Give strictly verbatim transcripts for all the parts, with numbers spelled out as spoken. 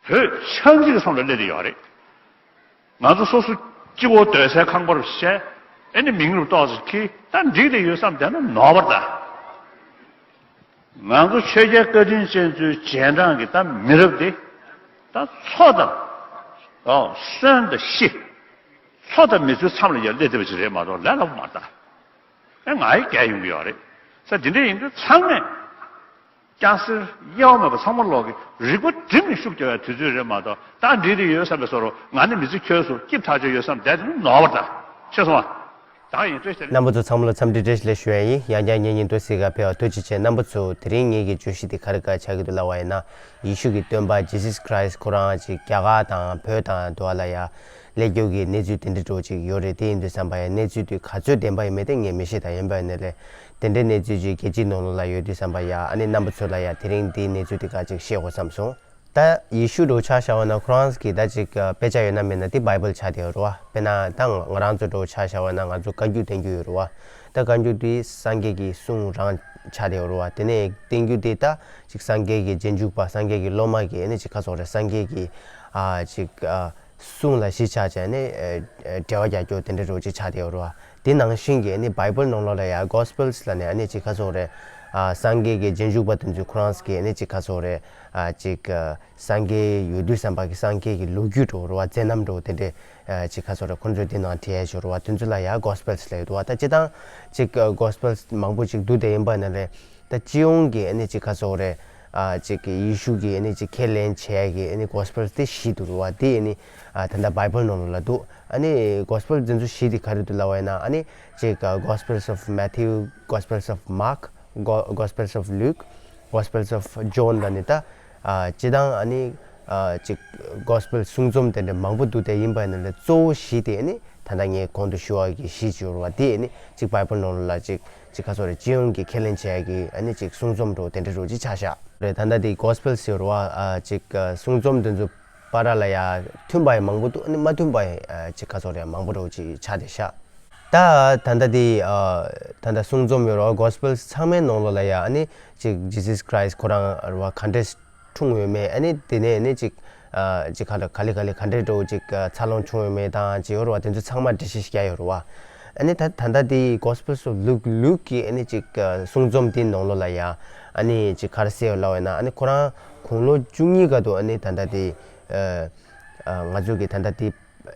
བོད་ཆགས་འཇིག་གི་སོང་ལ་སླེབས་བསྡད་ཡོད་རེད། ང་ཚོ་སོ་སོ་སྤྱི་བོ་སྡོད་སའི་ཁང་པར་བཤད། ཨེ་ནི་མིང་རུ་ཏོག་ཙམ་ཁྱི་ད་འགྲིག་དེ་ཡོད་བསམ་བསྡད་ན་ནོར་བ་ད། ང་ཚོ་ཆོས་རྒྱལ་བཀའ་དྲིན་ཅན་ཚོའི་རྗེས་འབྲང་གི་ད་མི་རབས་དེ་ད་འཚོ་དང་། ཨོ་གསོན་དང་ཤི། འཚོ་དང་མི་ཚོའི་མཚམས་ལ་ཡར་སླེབས་བསྡད་པ་ཞིག་རེད་མ་གཏོགས་ལས་སླ་པོ་མ་རེད་ད། ཨེ་ང་ཡི་རྒྱལ་ཡོང་གི་ཡོད་རེད། ས་དེ་འདྲ་ཡིན་དུས་ཚང་མས། སྐྱ་སེར་དབྱེ་བ་མེད་པ་ཚང་མ་ལོག་གི་རིག་པ་སྒྲིམ་ནས་ཤུགས་རྒྱག་ཡ་དུས་ཚོད་རེད་མ་གཏོགས་ད་འགྲིག་དེ་ཡོད་བསམ་པའི་བཟོ་འདྲ་ང་ནི་མི་ཚེ་འཁྱོལ་སོང་སྐྱིད་ཐག་ཆོད་ཡོད་བསམ་བསྡད་དེ་ནོར་བ་ད། ཤེས་སོང་ཨ། ད་ཡིན་ཚོད་ཤེས། རྣམ་པ་ཚོ་ཚང་མ་ལ་འཚམས་འདྲི་བཀྲ་ཤིས་བདེ་ལེགས་ཞུ་ཡ་ཡིན། ཡང་བསྐྱར་ངེད་གཉིས་འདུག་སེ་ག་ཕེབས་པ་ཐུགས་རྗེ་ཆེ། རྣམ་པ་ཚོ་དེ་རིང་ངེད་ཀྱི་བརྗོད་གཞི་དེ་ག་རེ་ག་ཆགས་ཀྱི་འདུག་ལབ་པ་ཡིན་ན། ཡེ་ཤུ་གི་སྟོན་པ་Jesus Christ ཁོ་རང་ཅིག་རྒྱ་གར་དང་བོད་དང་དུ་བ་ལ་ཡ་སླེབས་རྒྱུ་གི་གནས་ཚུལ་དེ་འདྲ་འདྲ་བོ་ཅིག་ཡོད་རེད། དེ་ཡིན་དུས་ཙམ་པ་ཡ་གནས་ཚུལ་དེ་ག་ཚོད་བདེན་པ་ཡིན་མིན་དེ་ངས་མི་ཤེས། ད་ཡིན་པ་ཡིན་ན་ལས་དེ་འདྲའི་གནས་ཚུལ་ཅིག་རྒྱལ་སྤྱིའི་ནང་ལོགས་ལ་ཡོད་དུས་ཙམ་པ་ཡ་ཨ་ནི་རྣམ་པ་ཚོ་ལ་ཡ་དེ་རིང་འདིའི་གནས་ཚུལ་དེ་ག་ཅིག་བཤད་དགོས་བསམ་སོང་། ད་ཡེ་ཤུ་འདྲ་བོ་ཆ་བཞག་པ་ན་ཁོ་རང་གི་ད་ཅིག་དཔེ་ཆ་ཡོད་ན་མེད་ན་དེ་བྷའི་བྷལ་ཆགས་བསྡད་ཡོད་རེད་བ། དཔེར་ན་ད་ང་རང་ཚོ་འདྲ་བོ་ཆ་བཞག་པ་ན་ང་ཚོ་བཀའ་འགྱུར་བསྟན་འགྱུར་ཡོད་རེད་བ། ད་བཀའ་འགྱུར་དེ་སངས་རྒྱས་ཀྱི་གསུང་རང་ཆགས་བསྡད་ཡོད་རེད་བ། དེ་ནས་བསྟན་འགྱུར་དེ་ད་ཅིག་སངས་རྒྱས་ཀྱི་རྗེས་འཇུག་པ་སངས་རྒྱས་ཀྱི་སློབ་མ་གི་ཨ་ནི་ཅིག་ག་ཟེར་དགོས་རེད། སངས་རྒྱས་ཀྱི་ཨ་ཅིག་ཨ་གསུང་ལ་གཞི་ཆགས་བྱས་ནས་ཨ་འགྲེལ་བ་རྒྱག་རྒྱུ་དེ་འདྲ་འདྲ་བོ་ཅིག་ཆགས་བསྡད་ཡོད་རེད་བ། དེ་ནང་བཞིན་གྱི་ཨ་ནི་བྷའི་བྷལ་ནང་ལོགས་ལ་ཡ་Gospels ལབ་ནས་ཨ་ནི་ཅིག་ག་ཟེར་དགོས་རེད། ཨ་སངས་རྒྱས་ཀྱི་རྗེས་འཇུག་པ་དེ་ཚོས་ཁོ་རང་ཚོ་གི་ཨ་ནི་ཅིག་ག་ཟེར་དགོས་རེད། ཨ་ཅིག་ཨ་སངས་རྒྱས་ཡོད་དུས་ཙམ་པ་གི་སངས་རྒྱས་ཀྱི་ལོ་རྒྱུས་འདྲ་བོ་རེད་བ། མཛད་རྣམ་འདྲ་བོ་དེ་འདྲས་ཨ་ཅིག་ག་ཟེར་དགོས་རེད། ཁོ་ཚོས་དེ་ནང་བྲིས་ཡ་ཅིག་ཡོད་རེད་བ། དེ་ཚོ་ལ་ཡ་Gospels ལབ་ཡོད་རེད་བ། ད་སྤྱིར་བཏང་ཅིག་ཨ་Gospels མང་པོ་ཅིག་འདུག་དེ་ཡིན་པ་ཡིན་ན་ལས། ད་སྤྱི་ཡོངས་ཀྱི་ཨ་ནི་ཅིག་ག་ཟེར་དགོས་རེད། ཨ་ཅིག་ཡེ་ཤུ་གི་ཨ་ནི་ཅིག་ཁས་ལེན་བྱེད་ཡ་གི་ཨ་ནི་Gospels དེ་བཞི་འདུག་རེད་བ། དེ་ཨ་ནི་ཨ་ད་ལྟ་བྷའི་བྷལ་ནང་ལོགས་ལ་འདུག་ཨ་ནི་Gospel དེ་ཚོ་བཞི་དེ་ག་རེ་འདུག་ལབ་པ་ཡིན་ན་ཨ་ནི་ཅིག་ཨ་Gospels of Matthew, Gospels of Mark, Go- Gospels of Luke, Gospels of John ལབ་ནས་ད་ཨ་སྤྱིར་བཏང་ཨ་ནི་ཨ་ཅིག་Gospel གསུང་རྩོམ་དེ་འདྲ་མང་པོ་འདུག་དེ་ཡིན་པ་ཡིན་ན་ལས་གཙོ་བོ་བཞི་དེ་ཨ་ནི་ད་ལྟ་ངས་གོང་དུ་ཞུ་བ་གི་བཞི་ཅིག་ཡོད་རེད་བ། དེ་ཨ་ནི་ཅིག་བྷའི་བྷལ་ནང་ལོགས་ལ་ཅིག་ཅིག་ག་ཟེར་དགོས་རེད། སྤྱི་ཡོངས་ཀྱི་ཁས་ལེན་བྱེད་ཡ་གི་ཨ་ནི་ཅིག་གསུང་རྩོམ་འདྲ་བོ་དེ་འདྲ་འདྲ་བོ་ཅིག་ཆགས་ཤག་རེད། ད་ལྟ་དེ་Gospel ཟེར་བ་ཨ་ཅིག་གསུང་རྩོམ་དེ་ཚོ་བར་ལ་ཡ་མཐུན་པ་ཡང་མང་པོ་འདུག་ཨ་ནི་མ་མཐུན་པ་ཡང་ཨ་ཅིག་ག་ཟེར་དགོས་རེད། མང་པོ་འདྲ་བོ་ཅིག་ཆགས་བསྡད་ཤག་ད་ད་ལྟ་དེ་ཨ་ད་ལྟ་གསུང་རྩོམ་ཡོད་རེད་བ། Gospel ཚང་མའི་ནང་ལོགས་ལ་ཡ་ཨ་ནི་ཅིག་Jesus Christ ཁོ་རང་རེད་བ། ག་འདྲས་འཁྲུངས་ཡོད་མེད། ཨ་ནི་དེ་ནས་ཨ་ནི་ཅིག་ཨ་ཅིག་ག་ལ་ག་ལེ་ག་ལེ་ག་འདྲས་འདྲ་བོ་ཅིག་ཨ་འཚར་ལོངས་བྱུང་ཡོད་མེད་དང་ཅིག་ཡོད་རེད་བ། དེ་ཚོ་ཚང་མ་འགྲེལ་བཤད་ཞིག་རྒྱག་ཡོད་རེད་བ། ཨ་ནི་ད་ད་ལྟ་དེ་Gospels of Luke, Luke གི་ཨ་ནི་ཅིག་ཨ་གསུང་རྩོམ་དེའི་ནང་ལོགས་ལ་ཡ་ཨ་ནི་ཅིག་ག་རེ་ཟེར་ཡོད་ལབ་པ་ཡིན་ན། ཨ་ནི་ཁོ་རང་དགུང་ལོ་བཅུ་གཉིས་སྐབས་དུ་ཨ་ནི་ད་ལྟ་དེ་ཨ་ཨ་ང་ཚོ་གི་ད་ལྟ་དེ་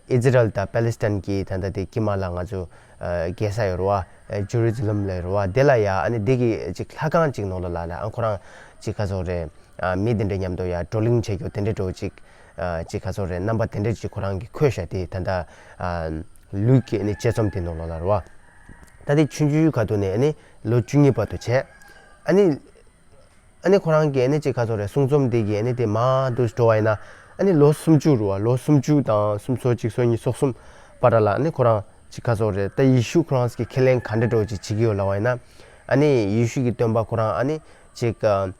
ཨི་ཛི་རལ་དང་པེ་ལེ་སི་ཐན་གྱི་ད་ལྟ་དེ་དཀྱིལ་མ་ལ་ང་ཚོ་ཨ་རྒྱལ་ས་ཡོད་རེད་བ། ཨ་ཇེ་རུ་ཛ་ལེམ་ལབ་ཡོད་རེད་བ། དེ་ལ་ཡ་ཨ་ནི་དེ་གི་ཅིག་ལྷ་ཁང་ཅིག་ནང་ལོགས་ལ་ལ་ཨ་ཁོ་རང་ཅིག་ག་ཟེར་དགོས་རེད། ཨ་མི་དེ་འདྲ་མཉམ་དུ་ཡ་བགྲོ་གླེང་བྱེད་རྒྱུ་དེ་འདྲ་འདྲ་བོ་ཅིག་ཨ་ཅིག་ག་ཟེར་དགོས་རེད། རྣམ་པ་དེ་འདྲ་ཅིག་ཁོ་རང་གིས་འཁོད་བཞག་དེ་ད་ལྟ་ཨ་ལུག་གི་ཨ་ནི་དཔྱད་རྩོམ་དེ་ནང་ལོགས་ལ་རེད་བ། ད་དེ་ཆུང་ཆུང་སྐབས་དུ་ནས་ཨ་ནི་ལོ་བཅུ་གཉིས་བར་དུ་བྱས། ཨ་ནི་ཨ་ནི་ཁོ་རང་གིས་ཨ་ནི་ཅིག་ག་ཟེར་དགོས་རེད། གསུང་རྩོམ་དེ་གི་ཨ་ནི་དེ་མར་འདུག་འགྲོ་བ་ཡིན་ན་ཨ་ནི་ལོ་སུམ་ཅུ་རེད་བ། ལོ་སུམ་ཅུ་དང་སུམ་ཅུ་སོ་གཅིག་སོ་གཉིས་སོ་གསུམ་བར་ལ་ཨ་ནི་ཁོ་རང་ཅིག་ག་ཟེར་དགོས་རེད། ད་ཡེ་ཤུ་ཁོ་རང་གི་ཁས་ལེན་ག་འདྲ་འདྲ་བོ་ཅིག་བྱེད་ཀྱི་ཡོད་ལབ་པ་ཡིན་ན། ཨ་ནི་ཡེ་ཤུ་གི་སྟོན་པ་ཁོ་རང་ཨ་ནི་ཅིག་ཨ་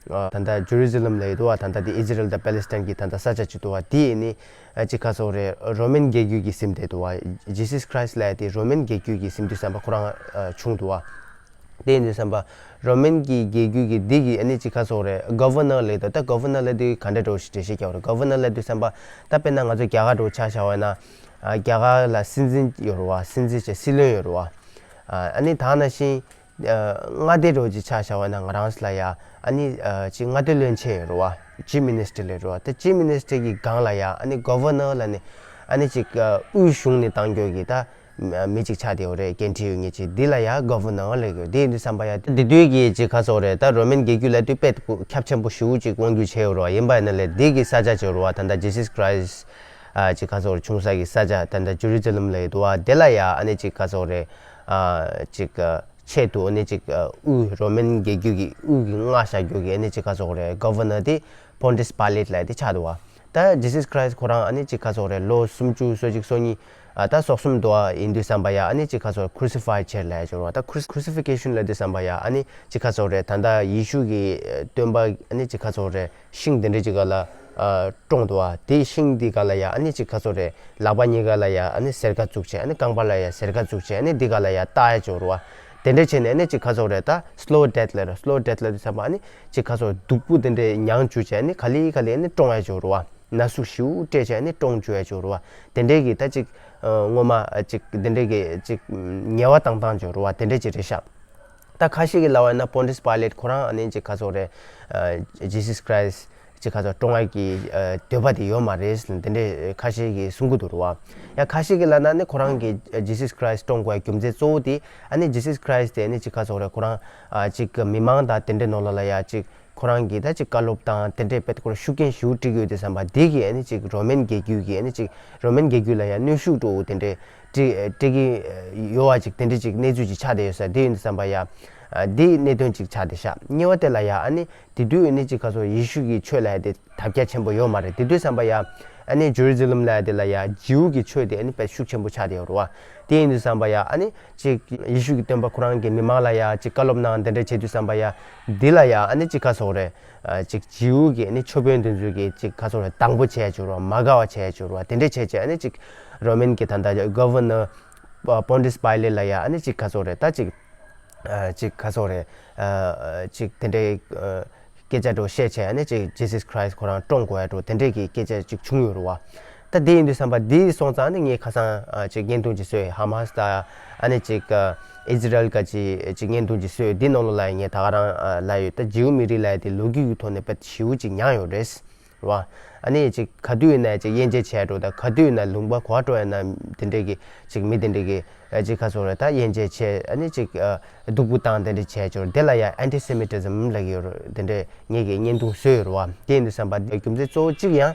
ད་ལྟ་ཇེ་རུ་ཛ་ལེམ་ལབ་ཡོད་དོ་བ། ད་ལྟ་དེ་ཨི་ཛི་རལ་དང་པེ་ལེ་སི་ཐན་གྱི་ད་ལྟ་ས་ཆ་ཅིག་འདུག་བ། དེ་ཨ་ནི་ཨ་ཅིག་ག་ཟེར་དགོས་རེད། རོ་མན་རྒྱལ་རྒྱུད་ཀྱིས་ཟིན་བསྡད་འདུག་བ། ཇི་སཱས་ཁྲའི་སི་ལབ་ཡ་དེ་རོ་མན་རྒྱལ་རྒྱུད་ཀྱིས་ཟིན་དུས་ཙམ་པ་ཁོ་རང་ཨ་བྱུང་འདུག་བ། དེ་ཡིན་དུས་ཙམ་པ་རོ་མན་གྱི་རྒྱལ་རྒྱུད་ཀྱི་འདི་གི་ཨ་ནི་ཅིག་ག་ཟེར་དགོས་རེད། གོ་ཝར་ནར་ལབ་ཡོད་དོ། ད་གོ་ཝར་ནར་ལབ་དུས་ག་འདྲ་འདྲ་བོ་ཞིག་འགྲེལ་བཤད་རྒྱག་དགོས་རེད། གོ་ཝར་ནར་ལབ་དུས་ཙམ་པ་ད་དཔེར་ན་ང་ཚོ་རྒྱ་གར་འདྲ་བོ་ཆ་བཞག་པ་ཡིན་ན། ཨ་རྒྱ་གར་ལ་སྲིད་འཛིན་ཡོད་རེད་བ། སྲིད་འཛིན་བྱས་སྲིད་བློན་ཡོད་རེད་བ། ཨ་ཨ་ནི་ད་ནང་བཞིན་ཨ་མངའ་སྡེ་འདྲ་བོ་ཅིག་ཆ་བཞག་པ་ཡིན་ན་ང་རང་ཚོ་ལ་ཡ་ཨ་ནི་ཨ་ཅིག་མངའ་སྡེ་བློན་ཆེན་ཡོད་རེད་བ། ཅིབ་མི་ནི་སི་ཊར་ལབ་ཡོད་རེད་བ། ད་ཅིབ་མི་ནི་སི་ཊར་གི་སྒང་ལ་ཡ་ཨ་ནི་གོ་ཝར་ནར་ལབ་ནས་ཨ་ནི་ཅིག་ཨ་དབུས་གཞུང་ནས་བཏང་རྒྱུ་གི་ད་མི་གཅིག་ཆགས་བསྡད་ཡོད་རེད། འགན་འཁྲི་ཡོད་མཁན་ཅིག་འདི་ལ་ཡ་གོ་ཝར་ནར་ལབ་ཀྱི་ཡོད། དེ་ཡིན་དུས་ཙམ་པ་ཡ་དེ་དུས་ཀྱི་ཅིག་ག་ཟེར་དགོས་རེད། ད་རོ་མན་རྒྱལ་རྒྱུད་ལབ་དུས་དཔེ་ཁྱབ་ཆེན་པོ་ཞེ་པོ་ཅིག་དབང་སྒྱུར་བྱས་ཡོད་རེད་བ། ཡིན་པ་ཡིན་ན་ལས་འདི་གི་ས་ཆ་ཅིག་ཡོད་རེད་བ། ད་ལྟ་ཇི་སཱས་ཁྲའི་སི་ཨ་ཅིག་ག་ཟེར་དགོས་རེད། བྱུང་ས་གི་ས་ཆ་ད་ལྟ་ཇེ་རུ་ཛ་ལེམ་ལབ་ཡོད་དོ་བ། དེ་ལ་ཡ་ཨ་ནི་ཅིག་ག་ཟེར་དགོས་རེད། ཨ་ཅིག་ཨ་ཆེད་དུ་ཨ་ནི་ཅིག་ཨ་དབུས་རོ་མན་རྒྱལ་རྒྱུད་ཀྱི་དབུས་ཀྱི་མངའ་བཞག་རྒྱུ་གི་ཨ་ནི་ཅིག་ག་ཟེར་དགོས་རེད། གོ་ཝར་ནར་དེ་པོན་ཏིས་པི་ལེ་ཊི་ལབ་ཡ་དེ་ཆགས་འདུག་བ། ད་ཇི་སཱས་ཁྲའི་སི་ཁོ་རང་ཨ་ནི་ཅིག་ག་ཟེར་དགོས་རེད། ལོ་སུམ་ཅུ་སོ་གཅིག་སོ་གཉིས་ཨ་ད་སོ་གསུམ་འདྲ་བོ་ཡིན་དུས་ཙམ་པ་ཡ་ཨ་ནི་ཅིག་ག་ཟེར་དགོས་རེད། ཁུ་རུ་སི་ཕའི་བྱས་ལབ་ཡ་ཅིག་ཡོད་རེད་བ། ད་ཁུ་རུ་ཁུ་རུ་སི་ཕི་ཀེ་ཤན་ལབ་དུས་ཙམ་པ་ཡ་ཨ་ནི་ཅིག་ག་ཟེར་དགོས་རེད། ད་ལྟ་ཡེ་ཤུ་གི་སྟོན་པ་ཨ་ནི་ཅིག་ག་ཟེར་དགོས་རེད། ཤིང་དེ་འདྲ་ཅིག་སྒང་ལ་ཨ་བཀྲོངས་འདུག་བ། དེའི་ཤིང་དེ་སྒང་ལ་ཡ་ཨ་ནི་ཅིག་ག་ཟེར་དགོས་རེད། ལག་པ་གཉིས་ཀ་ལ་ཡ་ཨ་ནི་གཟེར་ཁ་བཙུགས་བྱས། ཨ་ནི་རྐང་པ་ལ་ཡ་གཟེར་ཁ་བཙུགས་བྱས། ཨ་ནི་དེ་སྒང་ལ་ཡ་བཏགས་ཡ་ཅིག་ཡོད་རེད་བ། དེ་འདྲ་བྱས་ནས་ཨ་ནི་ཅིག་ག་ཟེར་དགོས་རེད། ད་སི་ལོ་ཌེ་ཐི་ལབ་རེད། སི་ལོ་ཌེ་ཐི་ལབ་དུས་ཙམ་པ་ཨ་ནི་ཅིག་ག་ཟེར་དགོས་རེད། སྡུག་པོ་དེ་འདྲ་མྱངས་བཅུག་བྱས། ཨ་ནི་ག་ལེ་ག་ལེ་ཨ་ནི་བཀྲོངས་ཡ་ཅིག་ཡོད་རེད་བ། ན་ཟུག་ཞེ་པོ་སྤྲད་བྱས་ནས་བཀྲོངས་བཅུག་ཡ་ཅིག་ཡོད་རེད་བ། དེ་འདྲའི་གི་ད་ཅིག་ཨ་ངོ་མ་ཅིག་དེ་འདྲའི་གི་ཅིག་ཉེས་པ་བཏང་སྟངས་ཅིག་ཡོད་རེད་བ། དེ་འདྲའི་ཅིག་རེད་ཤག་ད་ཁ་ཤས་ཀྱིས་ལབ་པ་ཡིན་ན་པོན་ཏིས་པཱི་ལེད་ཁོ་རང་ཨ་ནི་ཅིག་ག་ཟེར་དགོས་རེད། ཨ་ཇི་སིས་ཁ་རའི་སི་ཊི་ཅིག་ག་ཟེར་བཀྲོངས་ཡ་གི་ཨ་འདོད་པ་དེ་ཡོད་མ་རེད་ཟེར་ནས་དེ་འདྲའི་ཁ་ཤས་ཀྱིས་གསུང་གི་འདུག་རེད་བ། ཡང་ཁ་ཤས་ཀྱིས་ལབ་ན་ནི་ཁོ་རང་གིས་ཨ་ཇི་སིས་ཁ་རའི་སི་ཊི་བཀྲོངས་དགོས་ཡ་རྒྱུ་མཚན་གཙོ་བོ་དེ་ཨ་ནི་ཇི་སིས་ཁ་རའི་སི་ཊི་དེ་ཨ་ནི་ཅིག་ག་ཟེར་དགོས་རེད། ཁོ་རང་ཨ་ཅིག་མི་མང་དང་དེ་འདྲའི་ནང་ལོགས་ལ་ཡ་ཅིག་ཁོ་རང་གིས་ད་ཅིག་བཀའ་སློབ་དང་དེ་འདྲའི་དཔེ་ཁོ་རང་ཤུགས་རྐྱེན་ཞེ་པོ་སྤྲད་ཀྱི་ཡོད་དུས་ཙམ་པ་འདི་གིས་ཨ་ནི་ཅིག་རོ་མན་རྒྱལ་རྒྱུད་ཀྱིས་ཨ་ནི་ཅིག་རོ་མན་རྒྱལ་རྒྱུད་ལ་ཡང་གནོན་ཤུགས་འདྲ་བོ་དེ་འདྲའི་སྤྲད་སྤྲད་ཀྱི་ཡོད་པ་ཅིག་དེ་འདྲའི་ཅིག་གནས་ཚུལ་ཅིག་ཆགས་བསྡད་ཡོད་ས་འདི་ཡིན་དུས་ཙམ་པ་ཡ། ཨ་འདི་གནད་དོན་ཅིག་ཆགས་བསྡད་ཤག་གཉིས་པ་དེ་ལ་ཡ་ཨ་ནི་དེ་དུས་ཨ་ནི་ཅིག་ག་ཟེར་དགོས་རེད། ཡེ་ཤུ་གི་ཆོས་ལབ་ཡ་དེ་དར་རྒྱས་ཆེན་པོ་ཡོད་མ་རེད། དེ་དུས་ཙམ་པ་ཡ་ཨ་ནི་ཇེ་རུ་ཛ་ལེམ་ལབ་ཡ་དེ་ལ་ཡ་ཇིའུ་གི་ཆོས་དེ་ཨ་ནི་དཔེ་ཤུགས་ཆེན་པོ་ཆགས་བསྡད་ཡོད་རེད་བ། དེ་ཡིན་དུས་ཙམ་པ་ཡ་ཨ་ནི་ཅིག་ཡེ་ཤུ་གི་སྟོན་པ་ཁོ་རང་གི་མི་མང་ལ་ཡ་ཅིག་བཀའ་སློབ་གནང་དེ་འདྲ་བྱེད་དུས་ཙམ་པ་ཡ་འདི་ལ་ཡ་ཨ་ནི་ཅིག་ག་ཟེར་དགོས་རེད། ཨ་ཅིག་ཇིའུ་གི་ཨ་ནི་ཆོས་དཔོན་དེ་ཚོ་གིས་ཅིག་ག་ཟེར་དགོས་རེད། སྡང་པོ་བྱས་བཅུག་རེད་བ། མ་དགའ་བ་བྱས་བཅུག་རེད་བ། དེ་འདྲ་བྱས་བྱས་ཨ་ནི་ཅིག་རོ་མན་གྱི་ད་ལྟ་གྷ་ཝར་ནར་པོན་ཏིས་པཱི་ལེད་ལ་ཡ་ཨ་ནི་ཅིག་ག་ཟེར་དགོས་རེད། ད་ཅིག་ཨ་ཅིག་ག་ཟེར་དགོས་རེད། ཨ་ཅིག་དེ་འདྲའི་ཨ་སྐད་ཆ་འདྲ་བོ་བཤད་བྱས་ཨ་ནི་ཅིག་ཇི་སིས་ཁ་རའི་སི་ཊི་ཁོ་རང་བཀྲོངས་དགོས་ཡ་འདྲ་བོ་དེ་འདྲའི་གི་སྐད་ཆ་ཅིག་བྱུང་ཡོད་རེད་བ། ད་དེ་ཡིན་དུས་ཙམ་པ་འདི་སོང་ཙང་ནི་ངས་ཁ་སང་ཨ་ཅིག་བརྙན་ཐུང་ཅིག་བཟོས། ཧ་མ་སི་དང་ཨ་ནི་ཅིག་ཨ་ཨི་ཛི་རལ་ག་ཅིག་ཅིག་བརྙན་ཐུང་ཅིག་བཟོས། འདི་ནང་ལོགས་ལ་ངས་ད་ག་རང་ཨ་ལབ་ཡོད། ད་ཇིའུ་མི་རིགས་ལབ་ཡ་དེ་ལོ་རྒྱུས་ཀྱི་ཐོག་ནས་དཔེ་ཞེ་པོ་ཅིག་མྱངས་ཡོད་རེད། རེད་བ། ཨ་ནི་ཅིག་ག་དུས་ཡིན་ན་ཅིག་དབྱེ་འབྱེད་བྱས་འགྲོ། ད་ག་དུས་ཡིན་ན་ལུང་པ་ག་པར་འགྲོ་ཡིན་ན་དེ་འདྲའི་གི་ཅིག་མི་དེ་འདྲའི་གི་ཨ་ཅིག་ག་ཟེར་དགོས་རེད། ད་དབྱེ་འབྱེད་བྱས་ཨ་ནི་ཅིག་ཨ་སྡུག་པོ་བཏང་དེ་འདྲ་བྱས་འགྲོ། དེ་ལ་ཡ་ཨན་ཊི་སེ་མི་ཊི་ཛིམ་ལབ་ཀྱི་ཡོད་རེད། དེ་འདྲའི་ངེད་ཀྱིས་བརྙན་ཐུང་བཟོས་ཡོད་རེད་བ། དེ་ཡིན་དུས་ཙམ་པ་དེ་རྒྱུ་མཚན་གཙོ་བོ་གཅིག་ཡང་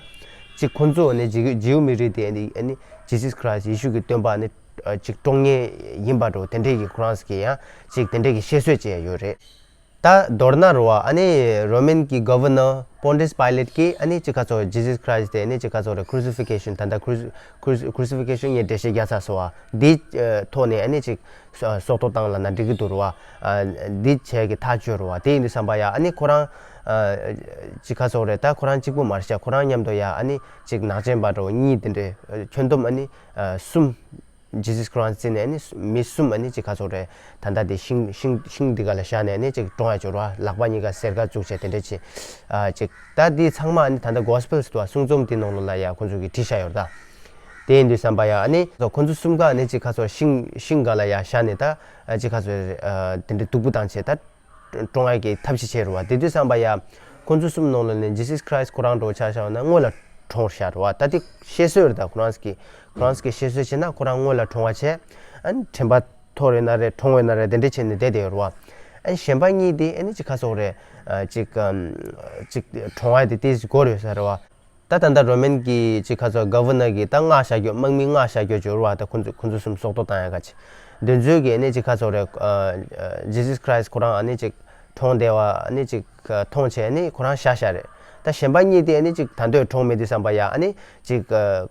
ཅིག་ཁོ་ཚོ་ཨ་ནི་ཇི་ཇིའུ་མི་རིགས་དེ་ཨ་ནི་ཨ་ནི་ཇི་སིས་ཁ་རའི་སི་ཊི་ཡེ་ཤུ་གི་སྟོན་པ་ཨ་ནི་ཨ་ཅིག་བཀྲོངས་མཁན་ཡིན་པ་འདྲ་བོ་དེ་འདྲའི་གི་ཁོ་རང་ཚོ་གིས་ཡང་ཅིག་དེ་འདྲའི་གི་བཤད་སྲོལ་ཅིག་ཡང་ཡོད་རེད། ད་མདོར་ན་རེད་བ། ཨ་ནི་རོ་མན་གྱི་གྷ་ཝར་ནར་པོན་ཏིས་པཱི་ལེད་ཀྱིས་ཨ་ནི་ཅིག་ག་ཟེར་དགོས་རེད། ཇི་སིས་ཁ་རའི་སི་ཊི་དེ་ཨ་ནི་ཅིག་ག་ཟེར་དགོས་རེད། ཁུ་རུ་སི་ཕི་ཀེ་ཤན། ད་ལྟ་ཁུ་རུ་སི་ཁུ་རུ་སི་ཁུ་རུ་སི་ཕི་ཀེ་ཤན་ངས་འགྲེལ་བཤད་རྒྱག་ཚར་སོང་བ། འདི་ཨ་ཐོག་ནས་ཨ་ནི་ཅིག་སྲོག་ཐོག་བཏང་ལབ་ན་འགྲིག་གི་འདུག་རེད་བ། ཨ་འདི་བྱས་ཀྱི་ཐག་གཅོད་རེད་བ། དེ་ཡིན་དུས་ཙམ་པ་ཡ་ཨ་ནི་ཁོ་རང་ཨ་ཅིག་ག་ཟེར་དགོས་རེད། ད་ཁོ་རང་གཅིག་པུ་མ་རེད་ཤག་ཁོ་རང་མཉམ་དུ་ཡ་ཨ་ནི་ཅིག་ནག་ཅན་པ་འདྲ་བོ་གཉིས་དེ་འདྲའི་ཨ་ཁྱོན་བསྡོམས་ཨ་ནི་ཨ་གསུམ། ཇི་སིས་ཁ་རའི་སི་ཊི་བརྩིས་ནས་ཨ་ནི་མི་གསུམ་ཨ་ནི་ཅིག་ག་ཟེར་དགོས་རེད། ད་ལྟ་དེ་ཤིང་ཤིང་ཤིང་འདི་ག་ལ་བཞག་ནས་ཨ་ནི་ཅིག་བཀྲོངས་ཡ་ཅིག་ཡོད་རེད་བ། ལག་པ་གཉིས་ཀ་གཟེར་ཁ་བཙུགས་བྱས་དེ་འདྲ་བྱས། ཨ་ཅིག་ད་འདི་ཚང་མ་ཨ་ནི་ད་ལྟ་གོ་སི་པལ་སི་འདུག་བ། གསུང་རྩོམ་དེ་ནང་ལོགས་ལ་ཡ་ཁོ་ཚོ་གིས་བྲིས་བཞག་ཡོད་རེད་ད། དེ་ཡིན་དུས་ཙམ་པ་ཡ་ཨ་ནི་ཁོ་ཚོ་གསུམ་ཀ་ཨ་ནི་ཅིག་ག་ཟེར་དགོས་རེད། ཤིང་ཤིང་སྒང་ལ་ཡ་བཞག་ནས་ད་ཨ་ཅིག་ག་ཟེར་དགོས་རེད། ཨ་དེ་འདྲ་སྡུག་པོ་བཏང་བྱས་ད་བཀྲོངས་ཡ་གི་ཐབས་ཤེས་བྱས་རེད་བ། དེ་དུས་ཙམ་པ་ཡ་ཁོ་ཚོ་གསུམ་ནང་ལོགས་ནས་ཇི་སིས་ཁ་རའི་སི་ཊི་ཁོ་རང་འདྲ་བོ་ཆ་བཞག་ན་སྔོན་ལ་བཀྲོངས་བཞག་རེད་བ། ད་དེ་བཤད་སྲོལ་རེད། ད་ཁོ་རང་ཚོ་གིས་ཁོ་རང་ཚོ་གིས་བཤད་སྲོལ་བྱས་ན་ཁོ་རང་སྔོན་ལ་བཀྲོངས་པ་བྱས་ཨ་ནི་དྲན་པ་ཐོར་ཡོད་ན་རེད། གྲོངས་ཡོད་ན་རེད། དེ་འདྲ་བྱས་ནས་བསྡད་བསྡད་ཡོད་རེད་བ། ཨ་ནི་གཞན་པ་གཉིས་དེ་ཨ་ནི་ཅིག་ག་ཟེར་དགོས་རེད། ཨ་ཅིག་ཨམ་ཅིག་གྲོངས་ཡ་དེ་ཏོག་ཙམ་འགོར་ཡོད་ས་རེད་བ། ད་ད་ལྟ་རོ་མན་གྱི་ཅིག་ག་ཟེར་དགོས་རེད། གྷ་ཝར་ནར་གྱིས་ད་མངགས་བཞག་རྒྱུ། དམག་མི་མངགས་བཞག་རྒྱུ་ཅིག་ཡོད་རེད་བ། ད་ཁོ་ཚོ་ཁོ་ཚོ་གསུམ་སྲོག་ཐོག་བཏང་ཡ་ག་ཅིག་དེ་ཚོ་གིས་ཨ་ནི་ཅིག་ག་ཟེར་དགོས་རེད། ཨ་ཨ་ཇི་སིས་ཁ་རའི་སི་ཊི་ཁོ་རང་ཨ་ནི་ཅིག་གྲོངས་བསྡད་པ་ཨ་ནི་ཅིག་མཐོང་བྱས་ཨ་ནི་ཁོ་རང་བཞག་བཞག་རེད། ད་གཞན་པ་གཉིས་དེ་ཨ་ནི་ཅིག་ད་དུང་གྲོངས་མེད་དུས་ཙམ་པ་ཡ་ཨ་ནི་ཅིག་ཨ་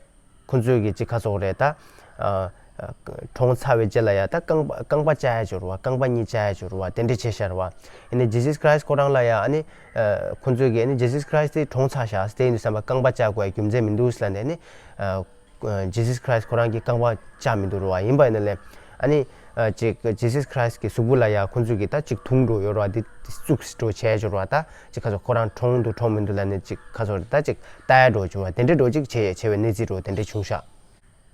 ཁོ་ཚོས་གིས་ཅིག་ག་ཟེར་དགོས་རེད། ད་ཨ་ཨ་གྲོངས་ཚར་བའི་རྗེས་ལ་ཡ་ད་རྐང་པ་རྐང་པ་བཅག་ཡ་ཅིག་ཡོད་རེད་བ། རྐང་པ་གཉིས་བཅག་ཡ་ཅིག་ཡོད་རེད་བ། དེ་འདྲ་བྱས་བཞག་རེད་བ། ཨ་ནི་ཇི་སིས་ཁ་རའི་སི་ཊི་ཁོ་རང་ལ་ཡ་ཨ་ནི་ཨ་ཁོ་ཚོས་གིས་ཨ་ནི་ཇི་སིས་ཁ་རའི་སི་ཊི་དེ་གྲོངས་ཚར་བཞག་དེ་ཡིན་དུས་ཙམ་པ་རྐང་པ་བཅག་དགོས་ཡ་རྒྱུ་མཚན་མི་འདུག་ཟེར་ལབ་ནས་ཨ་ནི་ཨ་ཇི་སིས་ཁ་རའི་སི་ཊི་ཁོ་རང་གིས་རྐང་པ་བཅག་མི་འདུག་རེད་བ། ཡིན་པ་ཡིན་ན་ལས་ཨ་ནི་ཨ་ཅིག་ཇི་སིས་ཁ་རའི་སི་ཊི་གི་གཟུགས་པོ་ལ་ཡ་ཁོ་ཚོས་གིས་ད་ཅིག་དུང་འདྲ་བོ་ཡོད་རེད་བ། དེ་བཙུགས་འདྲ་བོ་བྱས་ཡོད་རེད་བ། ད་ཅིག་ག་ཟེར་དགོས་རེད། ཁོ་རང་གྲོངས་འདུག་གྲོངས་མི་འདུག་ལབ་ནས་ཅིག་ག་ཟེར་དགོས་རེད། ད་ཅིག་ལྟ་ཡ་འདྲ་བོ་བྱུང་བ་དེ་འདྲ་འདྲ་བོ་ཅིག་བྱས་བྱས་པའི་གནས་ཚུལ་འདྲ་བོ་དེ་འདྲ་བྱུང་ཤག་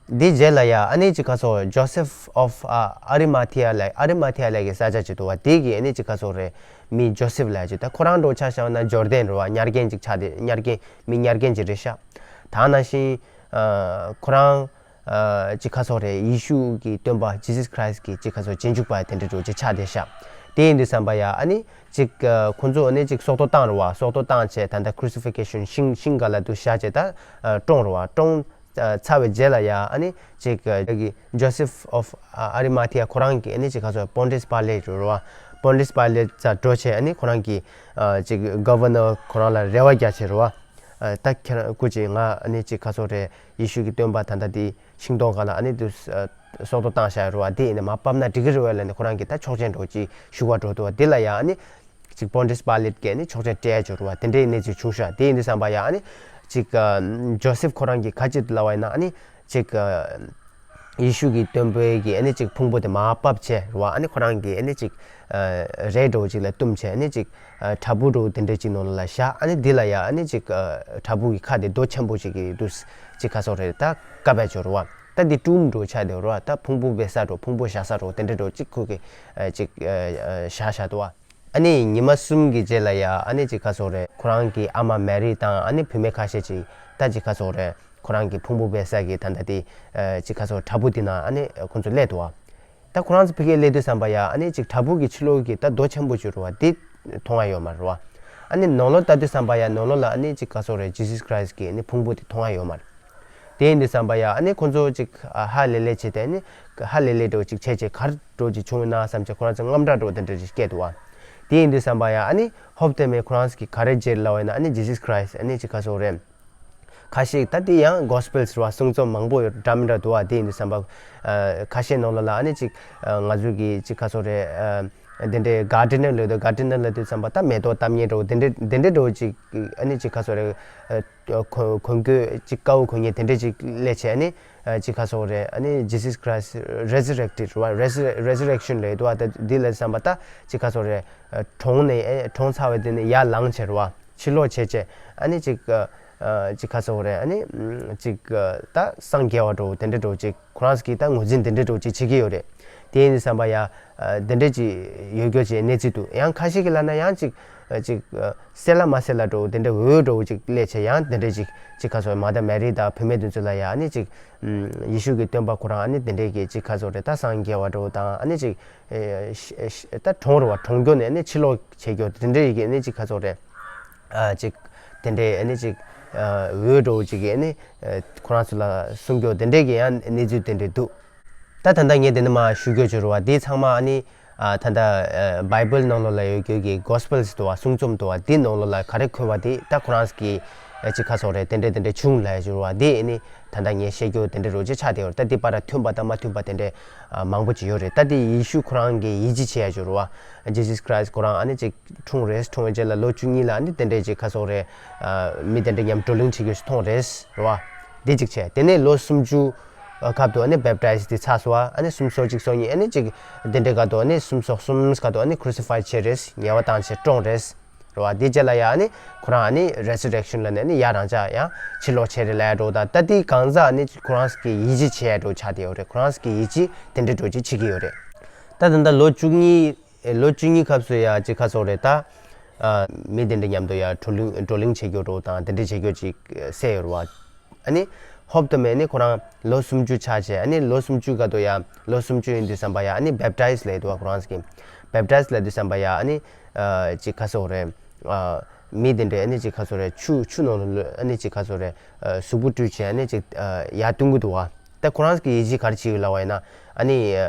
དེའི་རྗེས་ལ་ཡ་ཨ་ནི་ཅིག་ག་ཟེར་དགོས་རེད། ཇོ་སེབ་ཨོབ་ཨ་ཨ་རི་མ་ཐི་ཡ་ལབ། ཨ་རི་མ་ཐི་ཡ་ལབ་ཀྱི་ས་ཆ་ཅིག་འདུག་བ། དེ་གི་ཨ་ནི་ཅིག་ག་ཟེར་དགོས་རེད། མི་ཇོ་སེབ་ལབ་ཅིག་ད་ཁོ་རང་འདྲ་བོ་ཆ་བཞག་ན་འབྱོར་ལྡན་རེད་བ། ཉར་མཁན་ཅིག་ཆགས་ཏེ། ཉར་མཁན་མི་ཉར་མཁན་ཅིག་རེད་ཤག་ད་ནང་བཞིན་ཨ་ཁོ་རང་ཨ་ཅིག་ག་ཟེར་དགོས་རེད། ཡེ་ཤུ་གི་སྟོན་པ་ཇི་སིས་ཁ་རའི་སི་ཊི་གི་ཅིག་ག་ཟེར་དགོས་རེད། རྗེས་འཇུག་པ་དེ་འདྲ་འདྲ་བོ་ཅིག་ཆགས་བསྡད་ཤག་དེ་ཡིན་དུས་ཙམ་པ་ཡ་ཨ་ནི་ཅིག་ཨ་ཁོ་ཚོ་ཨ་ནི་ཅིག་སྲོག་ཐོག་བཏང་རེད་བ། སྲོག་ཐོག་བཏང་བྱས་ད་ལྟ་ཁུ་རུ་སི་ཕི་ཀེ་ཤན་ཤིང་ཤིང་སྒང་ལ་དུ་བཞག་བྱས་ད་ཨ་བཀྲོངས་རེད་བ། བཀྲོངས་ཚར་བའི་རྗེས་ལ་ཡ་ཨ་ནི་ཅིག་ཨ་གི་ཇོ་སེབ་ཨོབ་ཨ་རི་མ་ཐི་ཡ་ཁོ་རང་གིས་ཨ་ནི་ཅིག་ག་ཟེར་དགོས་རེད། པོན་ཏིས་པཱ་ལེ་རེད་བ། པོན་ཏིས་པཱ་ལེ་རྩར་འགྲོ་བྱས་ཨ་ནི་ཁོ་རང་གིས་ཨ་ཅིག་གྷ་ཝར་ནར་ཁོ་རང་ལ་རེ་བ་རྒྱག་བྱས་རེད་བ། ཨ་ད་ཁྱེད་རང་སྐུ་མཁྱེན། ང་ཨ་ནི་ཅིག་ག་ཟེར་དགོས་རེད། ཡེ་ཤུ་གི་སྟོན་པ་ད་ལྟ་དེ་ཤིང་སྡོང་སྒང་ལ་ཨ་ནི་དུ་ཨ་སྲོག་ཐོག་བཏང་བཞག་རེད་བ། དེ་ཡིན་ན་མར་ཕབ་ན་འགྲིག་གི་རེད་བ་ལབ་ནས་ཁོ་རང་གིས་ད་ཆོག་མཆན་འདྲ་བོ་ཅིག་ཞུ་བར་འགྲོ་འདུག་བ། དེ་ལ་ཡ་ཨ་ནི་ཅིག་པོན་ཏིས་པཱ་ལེ་གིས་ཨ་ནི་ཆོག་མཆན་སྤྲད་ཡ་ཅིག་ཡོད་རེད་བ། དེ་འདྲའི་གནས་ཚུལ་བྱུང་ཤག་དེ་ཡིན་དུས་ཙམ་པ་ཡ་ཨ་ནི་ཅིག་ཨ་ཇོ་སེབ་ཁོ་རང་གིས་ག་ཅིག་ལབ་པ་ཡིན་ན་ཨ་ནི་ཅིག་ཨ་ཡེ་ཤུ་གི་སྟོན་པའི་གི་ཨ་ནི་ཅིག་ཕུང་པོ་དེ་མར་ཕབ་བྱས་རེད་བ། ཨ་ནི་ཁོ་རང་གིས་ཨ་ནི་ཅིག་ རས་འདྲ་བོ་ཅིག་ལ་བཏུམས་བྱས་ཨ་ནི་ཅིག་བྲག་ཕུག་འདྲ་བོ་དེ་འདྲ་ཅིག་ནང་ལ་བཞག་ཨ་ནི་འདི་ལ་ཡ་ཨ་ནི་ཅིག་བྲག་ཕུག་གི་ཁ་དེ་རྡོ་ཆེན་པོ་ཅིག་གི་དུས་ཅིག་ག་སོགས་རེད་ད་བཀབ་པའི་སྦྱོར་བ་ད་འདི་སྒྲུང་འདྲ་བོ་ཆགས་བསྡད་རོ་བ་ད་ཕུང་པོ་སྦས་ས་འདྲ་བོ་ཕུང་པོ་བཞག་ས་འདྲ་བོ་དེ་འདྲ་འདྲ་བོ་ཅིག་ཁོ་གི་ཅིག་བཞག་བཞག་འདུག་བ། ཨ་ནི་ཉི་མ་གསུམ་གྱི་རྗེས་ལ་ཡ་ཨ་ནི་ཅིག་ག་སོགས་རེད་ཁོ་རང་གི་ཨ་མ་མེ་རི་དང་ཨ་ནི་བུད་མེད་ཁ་ཤས་ཅིག་ད་ཅིག་ག་སོགས་རེད་ཁོ་རང་གི་ཕུང་པོ་སྦས་ས་གི་ད་ལྟ་དེ་ཅིག་ག་སོགས་བྲག་ཕུག་དེ་ན་ཨ་ནི་ཁོ་ཚོ་སླེབས་འདུག་བ། ད་ཁོ་རང་ཚོ་ཕ་གིར་སླེབས་དུས་ཙམ་པ་ཡ་ཨ་ནི་ཅིག་བྲག་ཕུག་གི་ཕྱི་ལོགས་ཀྱི་ད་རྡོ་ཆེན་པོ་ཅིག་རེད་བ་དེ་མཐོང་ཡ་ཡོད་མ་རེད་བ། ཨ་ནི་ནང་ལོགས་ལྟ་དུས་ཙམ་པ་ཡ་ནང་ལོགས་ལ་ཨ་ནི་ཅིག་ག་སོགས་རེད་Jesus Christ གི་ཨ་ནི་ཕུང་པོ་དེ་མཐོང་ཡ་ཡོད་མ་རེད། དེ་ཡིན་དུས་ཙམ་པ་ཡ་ཨ་ནི་ཁོ་ཚོ་ཅིག་ཧ་ལས་ལས་བྱས་ཏེ་ཨ་ནི་ཧ་ལས་ལས་འདྲ་བོ་ཅིག་བྱས་བྱས་ག་རེ་འདྲ་བོ་ཅིག་བྱུང་ཡོད་ན་བསམ་བྱས་ཁོ་རང་ཚོ་དངངས་སྐྲག་འདྲ་བོ་དེ་འདྲ་ཅིག་སྐྱེས་འདུག་བ། དེ་ཡིན་དུས་ཙམ་པ་ཡ་ཨ་ནི་ཧོབ་སྟེ་མེད་ཁོ་རང་ཚོ་གི་ག་རེ་བྱེད་ལབ་པ་ཡིན་ན་ཨ་ནི་Jesus Christ ཨ་ནི་ཅིག་ག་སོགས་རེད། ཁ་ཤས་ད་དེ་ཡང་Gospels རེད་བ་གསུང་རྩོམ་མང་པོ་ཡོད་འདྲ་མི་འདྲ་འདུག་བ། དེ་ཡིན་དུས་ཙམ་པ་ཁ་ཤས་ནང་ལོགས་ལ་ཨ་ནི་ཅིག་ང་ཚོ་གི་ཅིག་ག་སོགས་རེད། དེ་འདྲའི་gardener ལབ་དུས་gardener ལབ་དུས་ཙམ་པ་ད་མེ་ཏོག་བཏབ་མཁན་འདྲ་བོ་དེ་འདྲའི་དེ་འདྲའི་འདྲ་བོ་ཅིག་ཨ་ནི་ཅིག་ག་སོགས་རེད། གོན་གོན་གོས་ཅིག་དཀར་པོ་གོན་མཁན་དེ་འདྲའི་ཅིག་སླེབས་བྱས་ཨ་ནི་ཅིག་ག་སོགས་རེད་ཨ་ནི་Jesus Christ resurrected རེད་བ། Resurrection ལབ་འདུག་བ། ད་འདི་ལབ་དུས་ཙམ་པ་ད་ཅིག་ག་སོགས་རེད། གྲོངས་ནས་གྲོངས་ཚར་བའི་དེ་ནས་ཡར་ལངས་བྱས་རེད་བ། ཕྱིར་ལོག་བྱས་བྱས་ཨ་ནི་ཅིག་ཅིག་ག་སོགས་རེད་ཨ་ནི་ཅིག་ད་སངས་རྒྱས་པ་འདྲ་བོ་དེ་འདྲ་འདྲ་བོ་ཅིག་ཁོ་རང་ཚོ་གིས་ད་ངོས་འཛིན་དེ་འདྲ་འདྲ་བོ་ཅིག་བྱེད་ཀྱི་ཡོད་རེད། དེ་ཡིན་དུས་ཙམ་པ་ཡ་དེ་འདྲ་ཅིག་ཡོད་རྒྱུ་ཅིག་གནས་ཚུལ་འདུག་ཡང་ཁ་ཤས་ཀྱིས་ལབ་ན་ཡང་ཅིག་ཅིག་གསལ་ལ་མ་གསལ་ལ་འདྲ་བོ་དེ་འདྲ་འོད་འདྲ་བོ་ཅིག་སླེབས་བྱས་ཡང་དེ་འདྲ་ཅིག་ཅིག་ག་སོགས་མ་ད་མེ་རི་དང་བུད་མེད་དེ་ཚོ་ལ་ཡ་ཨ་ནི་ཅིག་ཡེ་ཤུ་གི་སྟོན་པ་ཁོ་རང་ཨ་ནི་དེ་འདྲའི་གི་ཅིག་ག་སོགས་རེད་ད་སངས་རྒྱས་པ་འདྲ་བོ་དང་ཨ་ནི་ཅིག་ད་གྲོངས་རེད་བ། གྲོངས་རྒྱུ་ནས་ཨ་ནི་ཕྱིར་ལོག་བྱེད་རྒྱུ་དེ་འདྲའི་གི་ཨ་ནི་ཅིག་ག་སོགས་རེད། ཅིག་དེ་འདྲའི་ཨ་ནི་ཅིག་འོད་འདྲ་བོ་ཅིག་གི་ཨ་ནི་ཁོ་རང་ཚོ་ལ་གསུང་རྒྱུ་དེ་འདྲའི་གི་ཡང་གནས་ཚུལ་དེ་འདྲ་འདུག་ད་ད་ལྟ་ངས་དེ་འདྲ་མ་ཞུ་རྒྱུ་བྱུང་རེད་བ། དེ་ཚང་མ་ཨ་ནི་ད་ལྟ་Bible ནང་ལོགས་ལ་ཡོད་རྒྱུ་གི་Gospels འདུག་བ། གསུང་རྩོམ་འདུག་བ། དེ་ནང་ལོགས་ལ་ག་རེ་འཁོད་པ་དེ་ད་ཁོ་རང་གི་ཅིག་ག་སོགས་རེད་དེ་འདྲ་དེ་འདྲ་བྱུང་ལབ་ཡ་བྱུང་རེད་བ། དེ་ཨ་ནི་ད་ལྟ་ངས་བཤད་རྒྱུ་དེ་འདྲ་རོ་ཅིག་ཆགས་བསྡད་ཡོད་རེད། ད་དེ་བར་མཐུན་པ་དང་མ་མཐུན་པ་དེ་འདྲ་མང་པོ་ཅིག་ཡོད་རེད། ད་དེ་ཡེ་ཤུ་ཁོ་རང་གི་ཡིད་ཆེས་བྱེད་ཡ་བྱུང་རེད་བ། Jesus Christ ཁོ་རང་ཨ་ནི་ཅིག་འཁྲུངས་རེད། འཁྲུངས་པའི་རྗེས་ལ་ལོ་བཅུ་གཉིས་ལ་ཨ་ནི་དེ་འདྲ་ཅིག་ག་སོགས་རེད། མི་དེ་འདྲ་མཉམ་བགྲོ་གླེང་བྱེད་རྒྱུ་ཞིག་མཐོང་རེད་རེད་བ། དེ་གཅིག་བྱས། དེ་ནས་ལོ་སུམ་ཅུ་སྐབས་དུ་ཨ་ནི་baptize དེ་ཚར་སོང་བ། ཨ་ནི་སུམ་ཅུ་སོ་གཅིག་སོ་གཉིས་ཨ་ནི་ཅིག་དེ་འདྲའི་སྐབས་དུ་ཨ་ནི་སུམ་ཅུ་སོ་གསུམ་སྐབས་དུ་ཨ་ནི་crucified བྱས་རེད། ཉེས་པ་བཏང་བྱས་བཀྲོངས་རེད་རེད་བ། དེ་རྗེས་ལ་ཡ་ཨ་ནི་ཁོ་རང་ཨ་ནི་resurrection ལབ་ནས་ཨ་ནི་ཡར་རང་ཅག་ཡང་ཕྱིར་ལོག་བྱས་རེད་ལབ་ཡ་འགྲོ། ད་ད་དེ་གང་ཟག་ཨ་ནི་ཁོ་རང་གི་ཡིད་ཆེས་བྱེད་ཡ་འགྲོ་ཆགས་བསྡད་ཡོད་རེད། ཁོ་རང་གི་ཡིད་ཆེས་དེ་འདྲ་འགྲོ་ཅིག་བྱེད་ཀྱི་ཡོད་རེད། ད་ད་ལྟ་ལོ་བཅུ་གཉིས་ལོ་བཅུ་གཉིས་སྐབས་སུ་ཡ་ཅིག་ག་སོགས་རེད་ད། མི་དེ་འདྲ་མཉམ་དུ་ཡ་བགྲོ་གླེང་བགྲོ་གླེང་བྱེད་རྒྱུ་འགྲོ་དང་དེ་འདྲ་བྱེད་རྒྱུ་ཅིག་གསལ་ཡོད་རེད་བ། ཨ་ནི་ཧོབ་ཏེ་མེད་ནི་ཁོ་རང་ལོ་སུམ་ཅུ་ཆགས་བྱས། ཨ་ནི་ལོ་སུམ་ཅུ་སྐབས་དུ་ཡ་ལོ་སུམ་ཅུ་ཡིན་དུས་ཙམ་པ་ཡ་ཨ་ནི་baptize ལབ་འདུག་བ། ཁོ་རང་གིས་baptize ལབ་དུས་ཙམ་པ་ཡ་ཨ་ནི་ཅིག་ག་སོགས་རེད། མི་དེ་འདྲ་ཨ་ནི་ཅིག་ག་སོགས་རེད་ཆུ་ཆུ་ནང་ལ་ཨ་ནི་ཅིག་ག་སོགས་རེད་གཟུགས་པོ་བཀྲུས་བྱས་ཨ་ནི་ཅིག་ཡར་བཏོན་གྱི་འདུག་བ། ད་ཁོ་རང་གི་ཡིད་ཆེས་ག་རེ་བྱེད་ཡོད་ལབ་པ་ཡིན་ན་ཨ་ནི།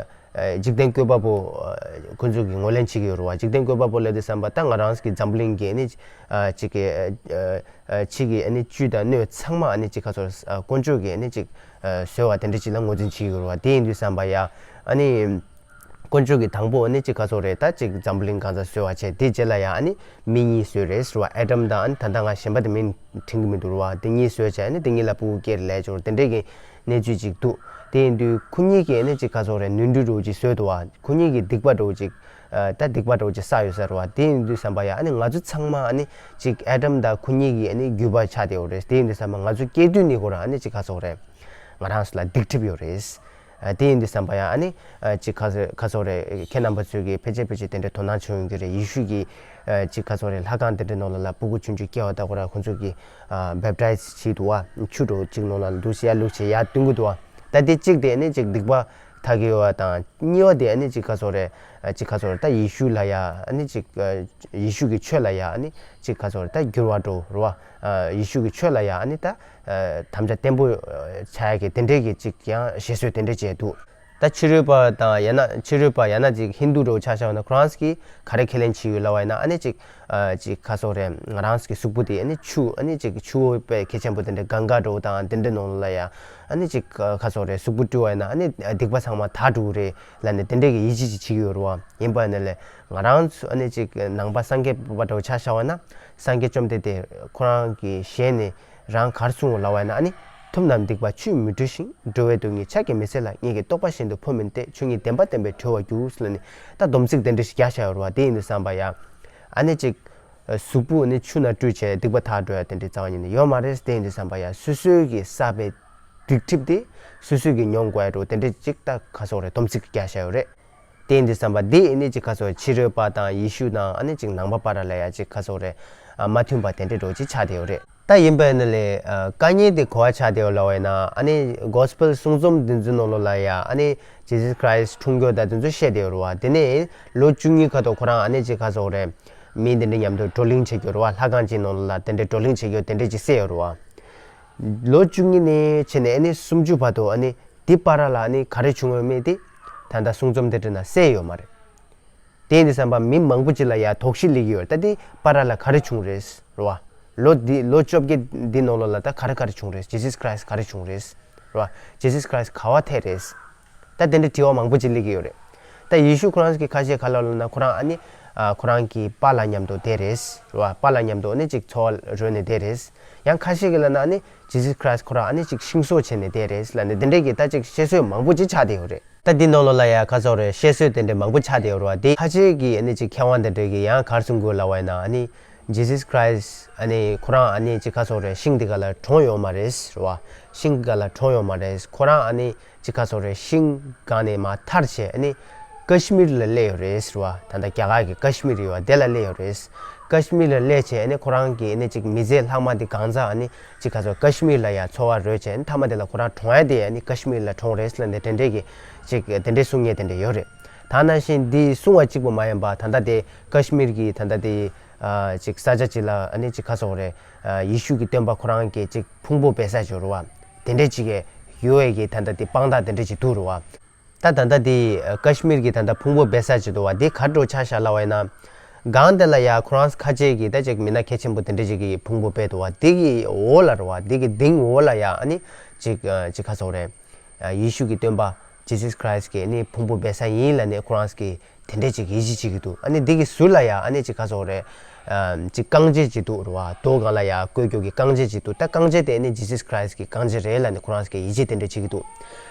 འཇིག་རྟེན་བཀོད་པ་པོ་ཁོ་ཚོ་གིས་ངོས་ལེན་བྱེད་ཀྱི་ཡོད་རེད་བ། འཇིག་རྟེན་བཀོད་པ་པོ་ལབ་དུས་ཙམ་པ་ད་ང་རང་གི་འཛམ་བུ་གླིང་གི་ནི་ཅིག་གི་ཕྱི་གི་ནི་བཅུད་དང་སྣོད་ཚང་མ་ནི་ཅིག་ག་ཚོད་དཀོན་མཆོག་གིས་ནི་ཅིག་བཟོས་པ་དེ་འདྲ་ཅིག་ལ་ངོས་འཛིན་བྱེད་ཀྱི་ཡོད་རེད་བ། དེ་ཡིན་དུས་ཙམ་པ་ཡ་ཨ་ནི་དཀོན་མཆོག་གིས་དང་པོ་ནི་ཅིག་ག་ཚོད་རེད། ད་ཅིག་འཛམ་བུ་གླིང་གང་ཚ་བཟོས་པ་བྱས། དེ་རྗེས་ལ་ཡ་ཨ་ནི་མི་གཉིས་བཟོས་རེད་ཟེར་བ། ཨེ་ཌམ་དང་ཨ་ནི་ད་ལྟ་ང་གཞན་པ་དེ་མིང་དྲན་གྱི་མི་འདུག་རེད་བ། དེ་གཉིས་བཟོས་བྱས་ཨ་ནི་དེ་གཉིས་ལ་ཕྲུ་གུ་སྐྱེས་རེད་ལབ་ཅོར་དེ་འདྲས་ཀྱི་གནས་ཚུལ་ཅིག་འདུག་དེ་ཡིན་དུས་ཁོ་གཉིས་ཀྱིས་ཨ་ནི་ཅིག་ག་ཚོད་རེད། ནོར་འཁྲུལ་འདྲ་བོ་ཅིག་བཟོས་འདུག་བ། ཁོ་གཉིས་ཀྱིས་སྡིག་པ་འདྲ་བོ་ཅིག་ད་སྡིག་པ་འདྲ་བོ་ཅིག་བསགས་ཡོད་ས་རེད་བ། དེ་ཡིན་དུས་ཙམ་པ་ཡ་ཨ་ནི་ང་ཚོ་ཚང་མ་ཨ་ནི་ཅིག་ཨེ་ཌམ་དང་ཁོ་གཉིས་ཀྱི་ཨ་ནི་རྒྱུད་པ་ཆགས་བསྡད་ཡོད་རེད། དེ་ཡིན་དུས་ཙམ་པ་ང་ཚོ་སྐྱེ་དུས་ནས་ཁོ་རང་ཨ་ནི་ཅིག་ག་ཚོད་རེད། ང་རང་ཚོ་ལ་སྡིག་སྒྲིབ་ཡོད་རེད། དེ་ཡིན་དུས་ཙམ་པ་ཡ་ཨ་ནི་ཅིག་ག་ཚོད་ག་ཚོད་རེད། ཁྱེད་རྣམ་པ་ཚོས་ཀྱིས་ཕལ་ཆེར་ཕལ་ཆེར་དེ་འདྲའི་དོ་སྣང་བྱུང་ཡོང་གི་རེད། ཡེ་ཤུ་གིས་ཅིག་ག་ཚོད་རེད། ལྷ་ཁང་དེ་འདྲའི་ནང་ལ་ལ་ཕྲུ་གུ་ཆུང་ཆུང་སྐྱེ་བ་ད་ཁོ་རང་ཁོ་ཚོ་གིས་བེབ་ཊའེ་ཛི་བྱེད་འདུག་བ། ཆུ་འདྲ་བོ་ཅིག་ནང་ལ་འདུག་སེ་ཡར་བླུགས་བྱས་ཡར་བཏོན་གྱི་འདུག་བ། ད་དེ་གཅིག་དེ་ཨ་ནི་ཅིག་སྡིག་པ་དག་གི་ཡོད་བ་དང་། གཉིས་པ་དེ་ཨ་ནི་ཅིག་ག་ཚོད་རེད། ཅིག་ག་ཚོད་རེད། ད་ཡེ་ཤུ་ལ་ཡ་ཨ་ནི་ཅིག་ཡེ་ཤུ་གི་ཆོས་ལ་ཡ་ཨ་ནི་ཅིག་ག་ཚོད་རེད། ད་འགྱུར་བ་འགྲོ་རེད་བ། ཡེ་ཤུ་གི་ཆོས་ལ་ཡ་ཨ་ནི་ད་དམ་བཅའ་བརྟན་པོ་བྱ་ཡ་གི་དེ་འདྲས་ཀྱི་ཅིག་ཡང་བཤད་སྲོལ་དེ་འདྲས་བྱས་འདུག་ད་ཕྱི་རོལ་པ་དང་ཡང་ན་ཕྱི་རོལ་པ་ཡང་ན་ཅིག་ཧིན་དུ་འདྲ་བོ་ཆ་བཞག་ན་ཁོ་རང་ཚོ་གིས་ག་རེ་ཁས་ལེན་བྱེད་ཡོད་ལབ་པ་ཡིན་ན་ཨ་ནི་ཅིག་ཅིག་ག་ཚོད་རེད། ང་རང་ཚོ་གི་གཟུགས་པོ་དེ་ཨ་ནི་ཆུ་ཨ་ནི་ཅིག་ཆུ་བོ་དཔེ་གལ་ཆེན་པོ་དེ་འདྲ་གངྒཱ་འདྲ་བོ་དང་དེ་འདྲ་ནང་ལ་ཡ་ཨ་ནི་ཅིག་ག་ཚོད་རེད། གཟུགས་པོ་བཀྲུས་པ་ཡིན་ན་ཨ་ནི་སྡིག་པ་ཚང་མ་དག་འགྲོ་གི་རེད་ལབ་ནས་དེ་འདྲས་ཀྱི་ཡིད་ཆེས་ཅིག་བྱེད་ཀྱི་ཡོད་རེད་བ། ཡིན་པ་ཡིན་ན་ལས་ང་རང་ཚོ་ཨ་ནི་ཅིག་ནང་པ་སངས་རྒྱས་པ་འདྲ་བོ་ཆ་བཞག་པ་ན་སངས་རྒྱས་བཅོམ་ལྡན་འདས་ཁོ་རང་གི་ཞལ་ནས་རང་ག་རེ་གསུངས་ལབ་པ་ཡིན་ན་ཨ་ནི། ཐུབ་རྣམས་སྡིག་པ་ཆུས་མི་འཁྲུ་ཞིང་། འགྲོ་བའི་སྡུག་བསྔལ་ཕྱག་གིས་མི་སེལ་ལ། ཉིད་ཀྱི་རྟོགས་པ་བཞིན་དུ་འཕོ་མིན་ཏེ། ཆོས་ཉིད་བདེན་པ་བསྟན་པས་གྲོལ་བར་འགྱུར། ཟེར་ནས་ད་སྡོམ་ཚིག་དེ་འདྲ་ཞིག་རྒྱག་བཞག་ཡོད་རེད་བ། དེ་ཡིན་དུས་ཙམ་པ་ཡ་ཨ་ནི་ཅིག་གཟུགས་པོ་ནི་ཆུ་ནང་བཀྲུས་བྱས་སྡིག་པ་དག་འགྲོ་ཡ་དེ་འདྲའི་རྩ་བ་ཉིད་ནས་ཡོད་མ་རེད། དེ་ཡིན་དུས་ཙམ་པ་ཡ་སོ་སོའི་གི་བསགས་པའི་སྡིག་སྒྲིབ་དེ་སོ་སོས་གི་མྱོང་དགོས་ཡ་འགྲོ་དེ་འདྲ་ཅིག་ད་ག་སོག་རེད། སྡོམ་ཚིག་རྒྱག་བཞག་ཡོད་རེད། དེ་ཡིན་དུས་ཙམ་པ་འདི་ཨ་ནི་ཅིག་ག་སོག་ཕྱི་རོལ་པ་དང་ཡེ་ཤུ་དང་ཨ་ནི་ཅིག་ནང་པ་བར་ལ་ཡ་ཅིག་ག་སོག་རེད། མ་མཐུན་པ་དེ་འདྲ་འགྲོ་ཅིག་ཆགས་བསྡད་ཡོད་རེད། ད་ཡིན་པ་ཡིན་ན་ལས་དཀའ་ངལ་དེ་གོ་བ་ཆགས་བསྡད་ཡོད་ལབ་པ་ཡིན་ན། ཨ་ནི་གོ་སི་པལ་གསུང་རྩོམ་འདི་ཚོའི་ནང་ལོགས་ལ་ཡ་ཨ་ནི་ཇི་སི་ཁྲའི་སི་འཁྲུངས་སྐྱོར་དང་དེ་ཚོ་བཤད་བསྡད་ཡོད་རེད་བ། དེ་ནས་ལོ་བཅུ་གཉིས་ཁ་ཐོག་ཁོ་རང་ཨ་ནི་ཅིག་ག་སོག་རེད། མི་འདི་འདྲ་མཉམ་དུ་བགྲོ་གླེང་བྱེད་ཀྱི་ཡོད་རེད་བ། ལྷ་ཁང་ཅིག་ནང་ལོགས་ལ་དེ་འདྲའི་བགྲོ་གླེང་བྱེད་ཀྱི་ཡོད་དེ་འདྲ་ཅིག་གསལ་ཡོད་རེད་བ། ལོ་བཅུ་གཉིས་ནས་བྱས་ནས་ཨ་ནི་སུམ་ཅུ་བར་དུ་ཨ་ནི་འདི་བར་ལ་ཨ་ནི་ག་རེ་བྱུང་ཡོད་མེད་དེ་ད་ལྟ་གསུང་རྩོམ་དེ་འདྲ་ན་གསལ་ཡོད་མ་རེད། དེ་ཡིན་དུས་ཙམ་པ་མི་མང་པོ་ཅིག་ལ་ཡ་དོགས་གཞི་སླེབས་ཀྱི་ཡོད་རེད། ད་འདི་བར་ལ་ག་རེ་བྱུང་རེད་རེད་བ། ལོ་འདི་ལོ་བཅོ་བརྒྱད་འདི་ནང་ལོགས་ལ་ད་ག་རེ་ག་རེ་བྱུང་རེད། ཇི་སི་ཁྲའི་སི་ག་རེ་བྱུང་རེད་རེད་བ། ཇི་སི་ཁྲའི་སི་ག་བ་ཐད་རེད། ད་དེ་འདྲའི་དྲི་བ་མང་པོ་ཅིག་སླེབས་ཀྱི་ཡོད་རེད། ད་ཡེ་ཤུ་ཁོ་རང་གི་ཁ་ཤས་ག་ལབ་ལབ་ན་ཁོ་རང་ཨ་ནི་ཨ་ཁོ་རང་གི་པཱ་ལགས་མཉམ་དུ་བསྡད་རེད་རེད་བ། པཱ་ལགས་མཉམ་དུ་ཨ་ནི་ཅིག་འཚོ་བ་རོལ་ནས་བསྡད་རེད། ཡང་ཁ་ཤས་ཀྱིས་ལབ་ན་ཨ་ནི་ཇི་སི་ཁྲའི་སི་ཁོ་རང་ཨ་ནི་ཅིག་ཤིང་བཟོ་བྱས་ནས་བསྡད་རེད་ལབ་ནས་དེ་འདྲའི་གི་ད་ཅིག་བཤད་སྲོལ་མང་པོ་ཅིག་ཆགས་བསྡད་ཡོད་རེད། ད་འདི་ནང་ལོགས་ལ་ཡ་ག་སོག་རེད། བཤད་སྲོལ་དེ་འདྲའི་མང་པོ་ཆགས་བསྡད་ཡོད་རེད་བ། དེ་ཁ་ཤས་ཀྱི་ཨ་ནི་ཅིག་མཁས་དབང་དེ་འདྲའི་གི་ཡང་ག་རེ་གསུང་གི་ཡོད་ལབ་པ་ཡིན་ན། ཨ་ནི་ཇི་སི་ཁྲའི་སི་ཨ་ནི་ཁོ་རང་ཨ་ནི་ཅིག་ག་སོག་རེད། ཤིང་དེ་ག་ལ་གྲོངས་ཡོད་མ་རེད་རེད་བ། ཤིང་ག་ལ་གྲོངས་ཡོད་མ་རེད། ཁོ་རང་ཨ་ནི་ཅིག་ག་སོག་རེད། ཤིང་སྒང་ནས་མར་ཐར་བྱས་ཨ་ནི་ཀ་ཤི་མིར་ལ་སླེབས་ཡོད་རེད་རེད་བ། ད་ལྟ་རྒྱ་གར་གྱི་ཀ་ཤི་མིར་ཡོད་བ་དེ་ལ་སླེབས་ཡོད་རེད། ཀ་ཤི་མིར་ལ་སླེབས་བྱས་ཨ་ནི་ཁོ་རང་གི་ཨ་ནི་ཅིག་མི་ཚེ་ལྷག་མ་དེ་གང་ཚང་ཨ་ནི་ཅིག་ག་སོག་ཀ་ཤི་མིར་ལ་ཡ་འཚོ་བ་རོལ་བྱས་ཨ་ནི་མཐའ་མ་དེ་ལ་ཁོ་རང་གྲོངས་ཡ་དེ་ཨ་ནི་ཀ་ཤི་མིར་ལ་གྲོངས་རེད་ལབ་ནས་དེ་འདྲའི་གི་ཅིག་དེ་འདྲའི་གསུང་མཁན་དེ་འདྲ་ཡོད་རེད། ད་ནང་བཞིན་འདི་གསུང་བ་གཅིག་པུ་མ་ཡིན་པ་ད་ལྟ་དེ་ཀ་ཤི་མིར་གྱི་ད་ལྟ་དེ་ཨ་ཅིག་ས་ཆ་ཅིག་ལ་ཨ་ནི་ཅིག་ག་སོག་རེད། ཨ་ཡེ་ཤུ་གི་སྟོན་པ་ཁོ་རང་གི་ཅིག་ཕུང་པོ་སྦས་ས་ཅིག་ཡོད་རེད་བ། དེ་འདྲ་ཅིག་གི་ཡོད་པའི་གི་ད་ལྟ་དེ་དཔང་རྟགས་དེ་འདྲ་ཅིག་འདུག་རེད་བ། ད་ད་ལྟ་དེ་ཀ་ཤི་མིར་གྱི་ད་ལྟ་ཕུང་པོ་སྦས་ས་ཅིག་འདུག་བ། དེ་ག་འདྲ་ཆགས་བཞག་ལབ་པ་ཡིན་ན། སྒང་དེ་ལ་ཡ་ཁོ་རང་ཁ་ཆེ་གི་ད་ཅིག་མི་སྣ་གལ་ཆེན་པོ་དེ་འདྲ་ཅིག་གི་ཕུང་པོ་སྦས་འདུག་བ། དེ་གི་འོག་ལ་རེད་བ། དེ་གི་གདིང་འོག་ལ་ཡ་ཨ་ནི་ཅིག་ཅིག་ག་སོག་རེད། ཡེ་ཤུ་གི་སྟོན་པ་ཇི་སི་ཁྲའི་སི་གི་ཨ་ནི་ཕུང་པོ་སྦས་ས་ཡིན་ལབ་ནས་ཁོ་རང་གི་དེ་འདྲས་ཅིག་ཡིད་ཆེས་བྱེད་ཀྱི་འདུག་ཨ་ནི་འདི་གི་ཟུར་ལ་ཡ་ཨ་ནི་ཅིག་ག་སོག་རེད། ཨམ་ཅིག་རྐང་རྗེས་ཅིག་འདུག་རེད་བ། རྡོ་སྒང་ལ་ཡ་བརྐོས་རྒྱུ་གི་རྐང་རྗེས་ཅིག་འདུག་ད་རྐང་རྗེས་དེ་ཨ་ནི་ཇི་སི་ཁྲའི་སི་གི་རྐང་རྗེས་རེད་ལབ་ནས་ཁོ་རང་གི་ཡིད་ཆེས་དེ་འདྲས་བྱེད་ཀྱི་འདུག་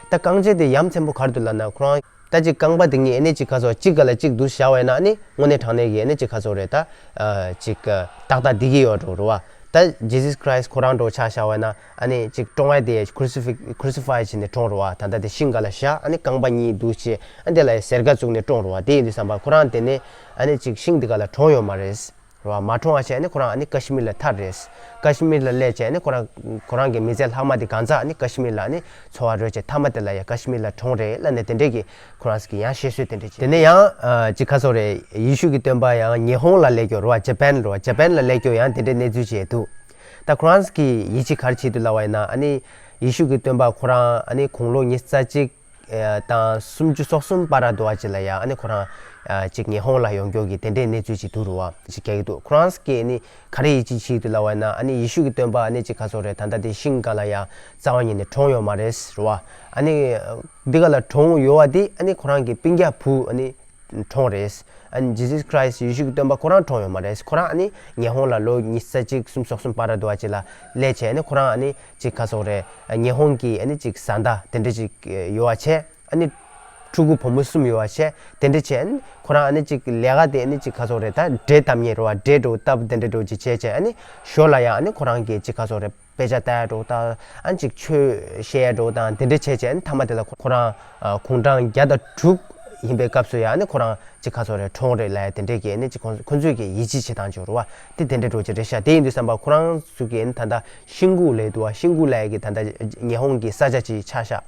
ད་རྐང་རྗེས་དེ་ཡ་མཚན་པོ་ག་རེ་འདུག་ལབ་ན། ཁོ་རང་ད་ཅིག་རྐང་པ་དེ་གཉིས་ཨ་ནི་ཅིག་ག་སོག་གཅིག་སྒང་ལ་གཅིག་འདུག་བཞག་པ་ཡིན་ན་ཨ་ནི་དངོས་གནས་དྲང་གནས་ཀྱི་ཨ་ནི་ཅིག་ག་སོག་རེད། ད་ཨ་ཅིག་ཏག་ཏག་བསྡད་ཀྱི་ཡོད་འགྲོ་རེད་བ། ད་ཇི་སི་ཁྲའི་སི་ཁོ་རང་འདྲ་བོ་ཆ་བཞག་པ་ཡིན་ན་ཨ་ནི་ཅིག་བཀྲོངས་ཡ་དེ་ཁུ་རུ་སི་ཕི་ཁུ་རུ་སི་ཕའི་བྱས་ནས་བཀྲོངས་རེད་བ། ད་ལྟ་དེ་ཤིང་སྒང་ལ་བཞག་ཨ་ནི་རྐང་པ་གཉིས་འདུག་བྱས་ཨ་ནི་དེ་ལ་ཡ་གཟེར་ཁ་བཙུགས་ནས་བཀྲོངས་རེད་བ། དེ་ཡིན་དུས་ཙམ་པ་ཁོ་རང་དེ་ནས་ཨ་ནི་ཅིག་ཤིང་དེ་སྒང་ལ་གྲོངས་ཡོད་མ་རེད། རེད་བ། མ་གྲོངས་པ་བྱས་ཨ་ནི་ཁོ་རང་ཨ་ནི་ཀ་ཤི་མིར་ལ་ཐར་རེད། ཀ་ཤི་མིར་ལ་སླེབས་བྱས་ཨ་ནི་ཁོ་རང་ཁོ་རང་གི་མི་ཚེ་ལྷག་མ་དེ་གང་ཚང་ཨ་ནི་ཀ་ཤི་མིར་ལ་ཨ་ནི་འཚོ་བ་རོལ་བྱས་མཐའ་མ་དེ་ལ་ཡ་ཀ་ཤི་མིར་ལ་གྲོངས་རེད་ལབ་ནས་དེ་འདྲས་ཀྱི་ཁོ་རང་གི་ཡང་བཤད་སྲོལ་དེ་འདྲས་ཅིག་དེ་ནས་ཡང་ཨ་ཅིག་ག་སོག་རེད། ཡེ་ཤུ་གི་སྟོན་པ་ཡང་ཉི་ཧོང་ལ་སླེབས་ཀྱི་ཡོད་རེད་བ། ཇ་པན་རེད་བ། ཇ་པན་ལ་སླེབས་ཀྱི་ཡང་དེ་འདྲས་གནས་ཚུལ་ཅིག་འདུག་ད་ཁོ་རང་གི་ཡིད་ཆེས་ག་རེ་བྱེད་འདུག་ལབ་པ་ཡིན་ན་ཨ་ནི་ཡེ་ཤུ་གི་སྟོན་པ་ཁོ་རང་ཨ་ནི་དགུང་ལོ་ཉི་ཤུ་རྩ་གཅིག་དང་སུམ་ཅུ་སོ་གསུམ་བར་འདྲ་བོ་ཅིག་ལ་ཡ་ཨ་ནི་ཁོ་རང་ཅིག་ཉི་ཧོང་ལ་ཡོང་རྒྱུ་གི་དེ་འདྲས་གནས་ཚུལ་ཅིག་འདུག་རེད་བ། ཅིག་རྒྱག་གི་འདུག་ཁོ་རང་གིས་ཨ་ནི་ག་རེ་ཡིད་ཆེས་བྱེད་ཀྱི་འདུག་ལབ་པ་ཡིན་ན་ཨ་ནི་ཡེ་ཤུ་གི་སྟོན་པ་ཨ་ནི་ཅིག་ག་སོག་རེད། ད་ལྟ་དེ་ཤིང་སྒང་ལ་ཡ་རྩ་བ་ཉིད་ནས་གྲོངས་ཡོད་མ་རེད་རེད་བ། ཨ་ནི་འདི་ག་ལ་གྲོངས་ཡོད་པ་དེ་ཨ་ནི་ཁོ་རང་གི་སྤུན་ཀྱག་བུ་ཨ་ནི་གྲོངས་རེད། ཨ་ནི་ཇི་སི་ཁྲའི་སི་ཡེ་ཤུ་གི་སྟོན་པ་ཁོ་རང་གྲོངས་ཡོད་མ་རེད། ཁོ་རང་ཨ་ནི་ཉི་ཧོང་ལ་ལོ་ཉི་ཤུ་རྩ་གཅིག་སུམ་ཅུ་སོ་གསུམ་བར་འདྲ་བོ་ཅིག་ལ་སླེབས་བྱས་ཨ་ནི་ཁོ་རང་ཨ་ནི་ཅིག་ག་སོག་རེད། ཉི་ཧོང་གི་ཨ་ནི་ཅིག་བཟའ་ཟླ་དེ་འདྲ་ཅིག་ཡོད་པ་བྱས། ཨ་ནི་ཕྲུ་གུ་བུ་མོ་གསུམ་ཡོད་པ་བྱས། དེ་འདྲ་བྱས་ཨ་ནི་ཁོ་རང་ཨ་ནི་ཅིག་ལས་ཀ་དེ་ཨ་ནི་ཅིག་ག་སོག་རེད། ད་འབྲས་བཏབ་མཁན་རེད་བ། འབྲས་འདྲ་བོ་བཏབ་དེ་འདྲ་འདྲ་བོ་ཅིག་བྱས་བྱས་ཨ་ནི་ཞོར་ལ་ཡང་ཨ་ནི་ཁོ་རང་གི་ཅིག་ག་སོག་རེད། དཔེ་ཆ་ལྟ་ཡ་འདྲ་བོ་ད་ཨ་ནི་ཅིག་ཆོས་བཤད་ཡ་འདྲ་བོ་དང་དེ་འདྲ་བྱས་བྱས་ཨ་ནི་མཐའ་མ་དེ་ལ་ཁོ་རང་ཨ་དགུང་གྲངས་བརྒྱ་དང་དྲུག་ཡིན་པའི་སྐབས་སུ་ཡང་ཨ་ནི་ཁོ་རང་ཅིག་ག་སོག་རེད། གྲོངས་རེད་ལབ་ཡ་དེ་འདྲས་ཀྱི་ཨ་ནི་ཅིག་ཁོང་ཁོང་ཚོས་ཀྱི་ཡིད་ཆེས་བྱེད་སྟངས་ཅིག་རེད་བ། དེ་དེ་འདྲ་འདྲ་བོ་ཅིག་རེད་ཤག་དེ་ཡིན་དུས་ཙམ་པ་ཁོ་རང་ཚོ་གི་ཨ་ནི་ད་ལྟ་ཤིན་ཀུ་ལབ་ཡ་འདུག་བ། ཤིན་ཀུ་ལབ་ཡ་གི་ད་ལྟ་ཉི་ཧོང་གི་ས་ཆ་ཅིག་ཆགས་ཤག་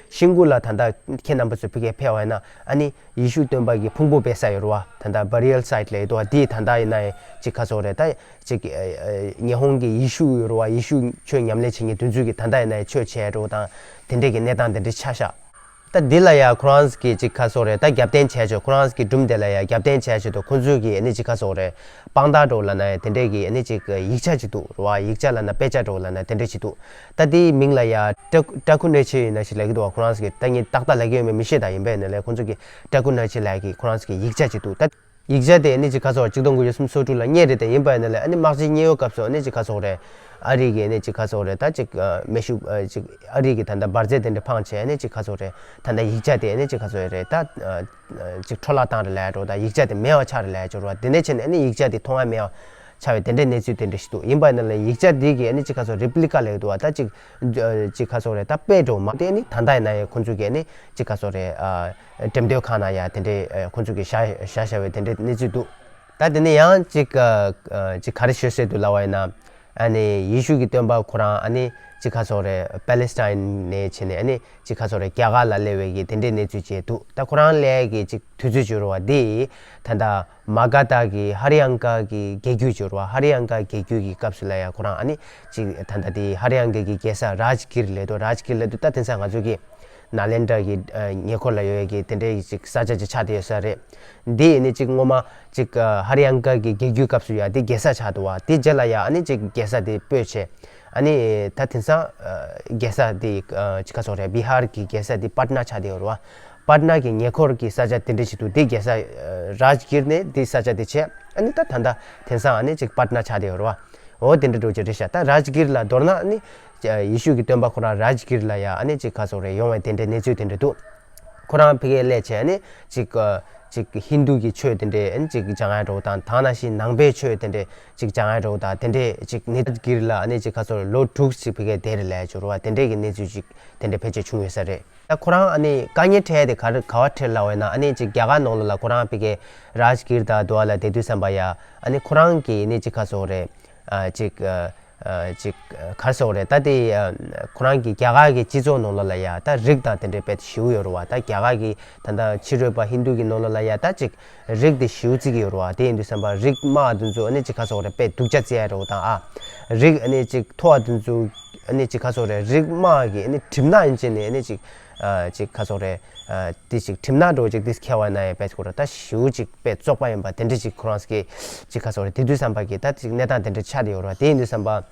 ཤིན་ཀུ་ལ་ད་ལྟ་ཁྱེད་རྣམ་པ་ཚོ་ཕ་གིར་ཕེབས་པ་ཡིན་ན་ཨ་ནི་ཡེ་ཤུ་སྟོན་པ་གི་ཕུང་པོ་སྦས་ས་ཡོད་རེད་བ། ད་ལྟ་བྷ་རི་ཡལ་སའིཊ་ལབ་ཡ་འདུག་བ། དེ་ད་ལྟ་ཡིན་ན་ཡང་ཅིག་ག་སོག་རེད། ད་ཅིག་ཨ་ཨ་ཉི་ཧོང་གི་ཡེ་ཤུ་ཡོད་རེད་བ། ཡེ་ཤུ་ཆོས་ཉམས་ལེན་བྱེད་མཁན་དེ་ཚོས་ཀྱི་ད་ལྟ་ཡིན་ན་ཡང་ཆོས་བྱས་འགྲོ་དང་དེ་འདྲས་ཀྱི་གནས་སྟངས་དེ་འདྲས་ཆགས་ཤག་ད་འདི་ལ་ཡང་ཁོ་རང་གི་ཅིག་ག་སོག་རེད། ད་རྒྱབ་རྟེན་བྱས་ཆོག་ཁོ་རང་གི་སྒྲུང་དེ་ལ་ཡང་རྒྱབ་རྟེན་བྱས་ཆོག་ཏུ་ཁོ་ཚོས་ཀྱི་ཨ་ནི་ཅིག་ག་སོག་རེད། དཔང་རྟགས་འདྲ་བོ་ལབ་ན་ཡང་དེ་འདྲས་ཀྱི་ཨ་ནི་ཅིག་ཡིག་ཆ་ཅིག་འདུག་རེད་བ། ཡིག་ཆ་ལབ་ན་དཔེ་ཆ་འདྲ་བོ་ལབ་ན་དེ་འདྲས་ཅིག་འདུག་ད་དེའི་མིང་ལ་ཡང་ཏྲ་ཏྲ་ཁུ་ནེ་ཆེ་ཡིན་ན་ཞིག་ལབ་ཀྱི་འདུག་བ། ཁོ་རང་གི་ད་ངས་ཏག་ཏག་ལབ་ཀྱི་ཡོད་མེད་མི་ཤེས། ད་ཡིན་པས་ན་ལས་ཁོ་ཚོ་གི་ཏྲ་ཁུ་ནེ་ཆེ་ལབ་ཀྱི་ཁོ་རང་གི་ཡིག་ཆ་ཅིག་འདུག་ད་ ཡིག་ཆ་དེ་ཨ་ནི་ཅིག་ག་ཟེར་ཆིག་སྟོང་དགུ་བརྒྱ་སུམ་ཅུ་སོ་དྲུག་ལ་རྙེད་རེད་དེ། ཡིན་པ་ཡིན་ན་ལས་ཨ་ནི་དམག་ཆེན་གཉིས་པའི་སྐབས་སུ་ཨ་ནི་ཅིག་ག་ཟེར་རེད། ཨ་རི་གིས་ཨ་ནི་ཅིག་ག་ཟེར་རེད། ད་ཅིག་ཨ་མེ་ཤུགས་ཨ་ཅིག་ཨ་རི་གི་ད་ལྟ་འབར་རྫས་དེ་འདྲ་འཕངས་བྱས་ཨ་ནི་ཅིག་ག་ཟེར་རེད། ད་ལྟ་ཡིག་ཆ་དེ་ཨ་ནི་ཅིག་ག་ཟེར་རེད། ད་ཨ་ཅིག་འཕྲོ་བརླག་བཏང་རེད་ལབ་ཡ་འདྲ་བོ་དང་། ཡིག་ཆ་དེ་མེད་པ་ཆགས་རེད་ལབ་ཡ་འདྲ་བོ། དེ་འདྲ་བྱས་ནས་ཨ་ནི་ཡིག་ཆ་དེ་མཐོང་ཡ་མེད་པ་ཆགས་པའི་དེ་འདྲའི་གནས་ཚུལ་དེ་འདྲ་ཞིག་འདུག་ཡིན་པ་ཡིན་ན་ལས་ཡིག་ཆ་འདི་གི་ཨ་ནི་ཅིག་ག་ཟེར་རེ་པི་ལི་ཀ་ལབ་ཀྱི་འདུག་བ། ད་ཅིག་ཅིག་ག་ཟེར་རེད། ད་དཔེ་འདྲ་བོ་མ་དེ་ཨ་ནི་ད་ལྟ་ཡིན་ན་ཡང་ཁོང་ཚོ་གི་ཨ་ནི་ཅིག་ག་ཟེར་རེད། ཨ་འགྲེམས་སྟོན་ཁང་ནང་ཡ་དེ་འདྲའི་ཨ་ཁོང་ཚོ་གི་བཞག་བཞག་བཞག་པའི་དེ་འདྲའི་གནས་ཚུལ་འདུག་ད་དེ་ནས་ཡང་ཅིག་ཨ་ཅིག་ག་རེ་ཤོད་སྲོལ་འདུག་ལབ་པ་ཡིན་ན། ཨ་ནི་ཡེ་ཤུ་གི་སྟོན་པ་ཁོ་རང་ཨ་ནི་ཅིག་ག་ཟེར་རེད། པེ་ལེ་སི་ཐན་ནས་བྱས་ནས་ཨ་ནི་ཅིག་ག་ཟེར་རེད། རྒྱ་གར་ལ་སླེབས་པའི་གི་དེ་འདྲའི་གནས་ཚུལ་བྱས་འདུག་ད་ཁོ་རང་སླེབས་ཀྱི་ཅིག་དུས་ཚོད་བྱས་རེད་བ། དེ་ད་ལྟ་མ་ག་དྷ་གི་ཧ་རི་ཡང་ཀ་གི་རྒྱལ་རྒྱུད་བྱས་རེད་བ། ཧ་རི་ཡང་ཀ་རྒྱལ་རྒྱུད་ཀྱི་སྐབས་སུ་ལ་ཡ་ཁོ་རང་ཨ་ནི་ཅིག་ད་ལྟ་དེ་ཧ་རི་ཡང་ཀ་གི་རྒྱལ་ས་རཱཇ་གིར་ལབ་འདུག་རཱཇ་གིར་ལབ་འདུག་ད་དེང་སང་ང་ཚོ་གི་ནཱ་ལེནྡྲ་གི་ཨ་ཉེ་འཁོར་ལ་ཡོད་ཡ་གི་དེ་འདྲའི་ཅིག་ས་ཆ་ཅིག་ཆགས་བསྡད་ཡོད་ས་རེད། འདི་ཨ་ནི་ཅིག་སྔོན་མ་ཅིག་ཨ་ཧ་རི་ཡང་ཀ་གི་རྒྱལ་རྒྱུད་སྐབས་སུ་ཡ་དེ་རྒྱལ་ས་ཆགས་འདུག་བ། དེ་རྗེས་ལ་ཡ་ཨ་ནི་ཅིག་རྒྱལ་ས་དེ་སྤོས་བྱས། ཨ་ནི་ད་དེང་སང་ཨ་རྒྱལ་ས་དེ་ཨ་ཅིག་ག་ཟེར་རེད། བི་ཧར་གྱི་རྒྱལ་ས་དེ་པཊ་ན་ཆགས་བསྡད་ཡོད་རེད་བ། པཊ་ན་གི་ཉེ་འཁོར་གྱི་ས་ཆ་དེ་འདྲ་ཞིག་འདུག་དེ་རྒྱལ་ས་ཨ་རཱཇ་གིར་ནས་དེ་ས་ཆ་དེ་བྱས། ཨ་ནི་ད་ད་ལྟ་དེང་སང་ཨ་ནི་ཅིག་པཊ་ན་ཆགས་བསྡད་ཡོད་རེད་བ། འོ་དེ་འདྲ་འདྲ་བོ་ཅིག་རེད་ཤག་ད་རཱཇ་གིར་ལ་མདོར་ན་ཨ་ནི་ཡེ་ཤུ་གི་སྟོན་པ་ཁོ་རང་རཱཇ་གིར་ལ་ཡ་ཨ་ནི་ཅིག་ག་ཟེར་རེད། ཡོང་བའི་དེ་འདྲའི་གནས་ཚུལ་དེ་འདྲ་འདུག་ཁོ་རང་ཕ་གིར་སླེབས་བྱས་ཨ་ནི་ཅིག་ཨ་ཅིག་ཧིན་དུ་གི་ཆོས་དེ་འདྲའི་ཨ་ནི་ཅིག་སྦྱང་ཡ་འདྲ་བོ་དང་། དེ་ནང་བཞིན་ནང་པའི་ཆོས་དེ་འདྲའི་ཅིག་སྦྱང་ཡ་འདྲ་བོ་དང་། དེ་འདྲའི་ཅིག་ནི་རཱཇ་གིར་ལ་ཨ་ནི་ཅིག་ག་ཟེར་རེད། ལོ་དྲུག་ཅིག་ཕ་གིར་བསྡད་རེད་ལབ་ཡ་ཅིག་རེད་བ། དེ་འདྲའི་གི་གནས་ཚུལ་ཅིག་དེ་འདྲ་ཕལ་ཆེར་བྱུང་ཡོད་ས་རེད། ད་ཁོ་རང་ཨ་ནི་དཀའ་ངལ་འཕྲད་དེ་ག་རེ་ག་པར་འཕྲད་ལབ་པ་ཡིན་ན། ཨ་ནི་ཅིག་རྒྱ་གར་ནང་ལོགས་ལ་ཁོ་རང་ཕ་གིར་རཱཇ་གིར་དང་དེ་པ་ལ་བསྡད་དུས་ཙམ་པ་ཡ་ཨ་ནི་ཁོ་རང་གི་ཨ་ནི་ཅིག་ག་ཟེར་རེད། ཨ་ཅིག་ཨ་ཨ་ཅིག་ཨ་ག་རེ་ཟེར་དགོས་རེད། ད་དེ་ཨ་ཁོ་རང་གི་རྒྱ་གར་གྱི་སྤྱི་ཚོགས་ནང་ལོགས་ལ་ཡ་ད་རིགས་དང་དེ་འདྲའི་དཔེ་ཞེ་པོ་ཡོད་རེད་བ། ད་རྒྱ་གར་གྱི་ད་ལྟ་ཕྱི་རོལ་པ་ཧིན་དུ་གི་ནང་ལོགས་ལ་ཡ་ད་ཅིག་རིགས་དེ་ཞེ་པོ་བརྩི་གི་ཡོད་རེད་བ། དེ་ཡིན་དུས་ཙམ་པ་རིགས་དམའ་བ་དེ་ཚོ་ཨ་ནི་ཅིག་ག་ཟེར་དགོས་རེད། དཔེ་སྡུག་ཅག་བརྩི་ཡ་འདྲ་བོ་དང་། ཨ་རིགས་ཨ་ནི་ཅིག་མཐོ་བ་དེ་ཚོ་ཨ་ནི་ཅིག་ག་ཟེར་དགོས་རེད། རིགས་དམའ་བ་གི་ཨ་ནི་གྲིབ་ནག་ཡིན་ཅེ་ནས་ཨ་ནི་ཅིག་ཨ་ཅིག་ག་ཟེར་དགོས་རེད། ཨ་དེ་ཅིག་གྲིབ་ནག་འདྲ་བོ་ཅིག་དེ་ཁྱེར་བ་ན་ཡ་དཔེ་ཁོ་རང་ད་ཞེ་པོ་ཅིག་དཔེ་བཙོག་པ་ཡིན་པ་དེ་འདྲ་ཅིག་ཁོ་རང་གི་ཅིག་ག་ཟེར་དགོས་རེད། དེ་དུས་ཙམ་པ་གི་ད་ཅིག་གནས་སྟངས་དེ་འདྲ་ཆགས་བསྡད་ཡོད་རེད་བ། དེ་ཡིན་དུས་ཙམ་པ།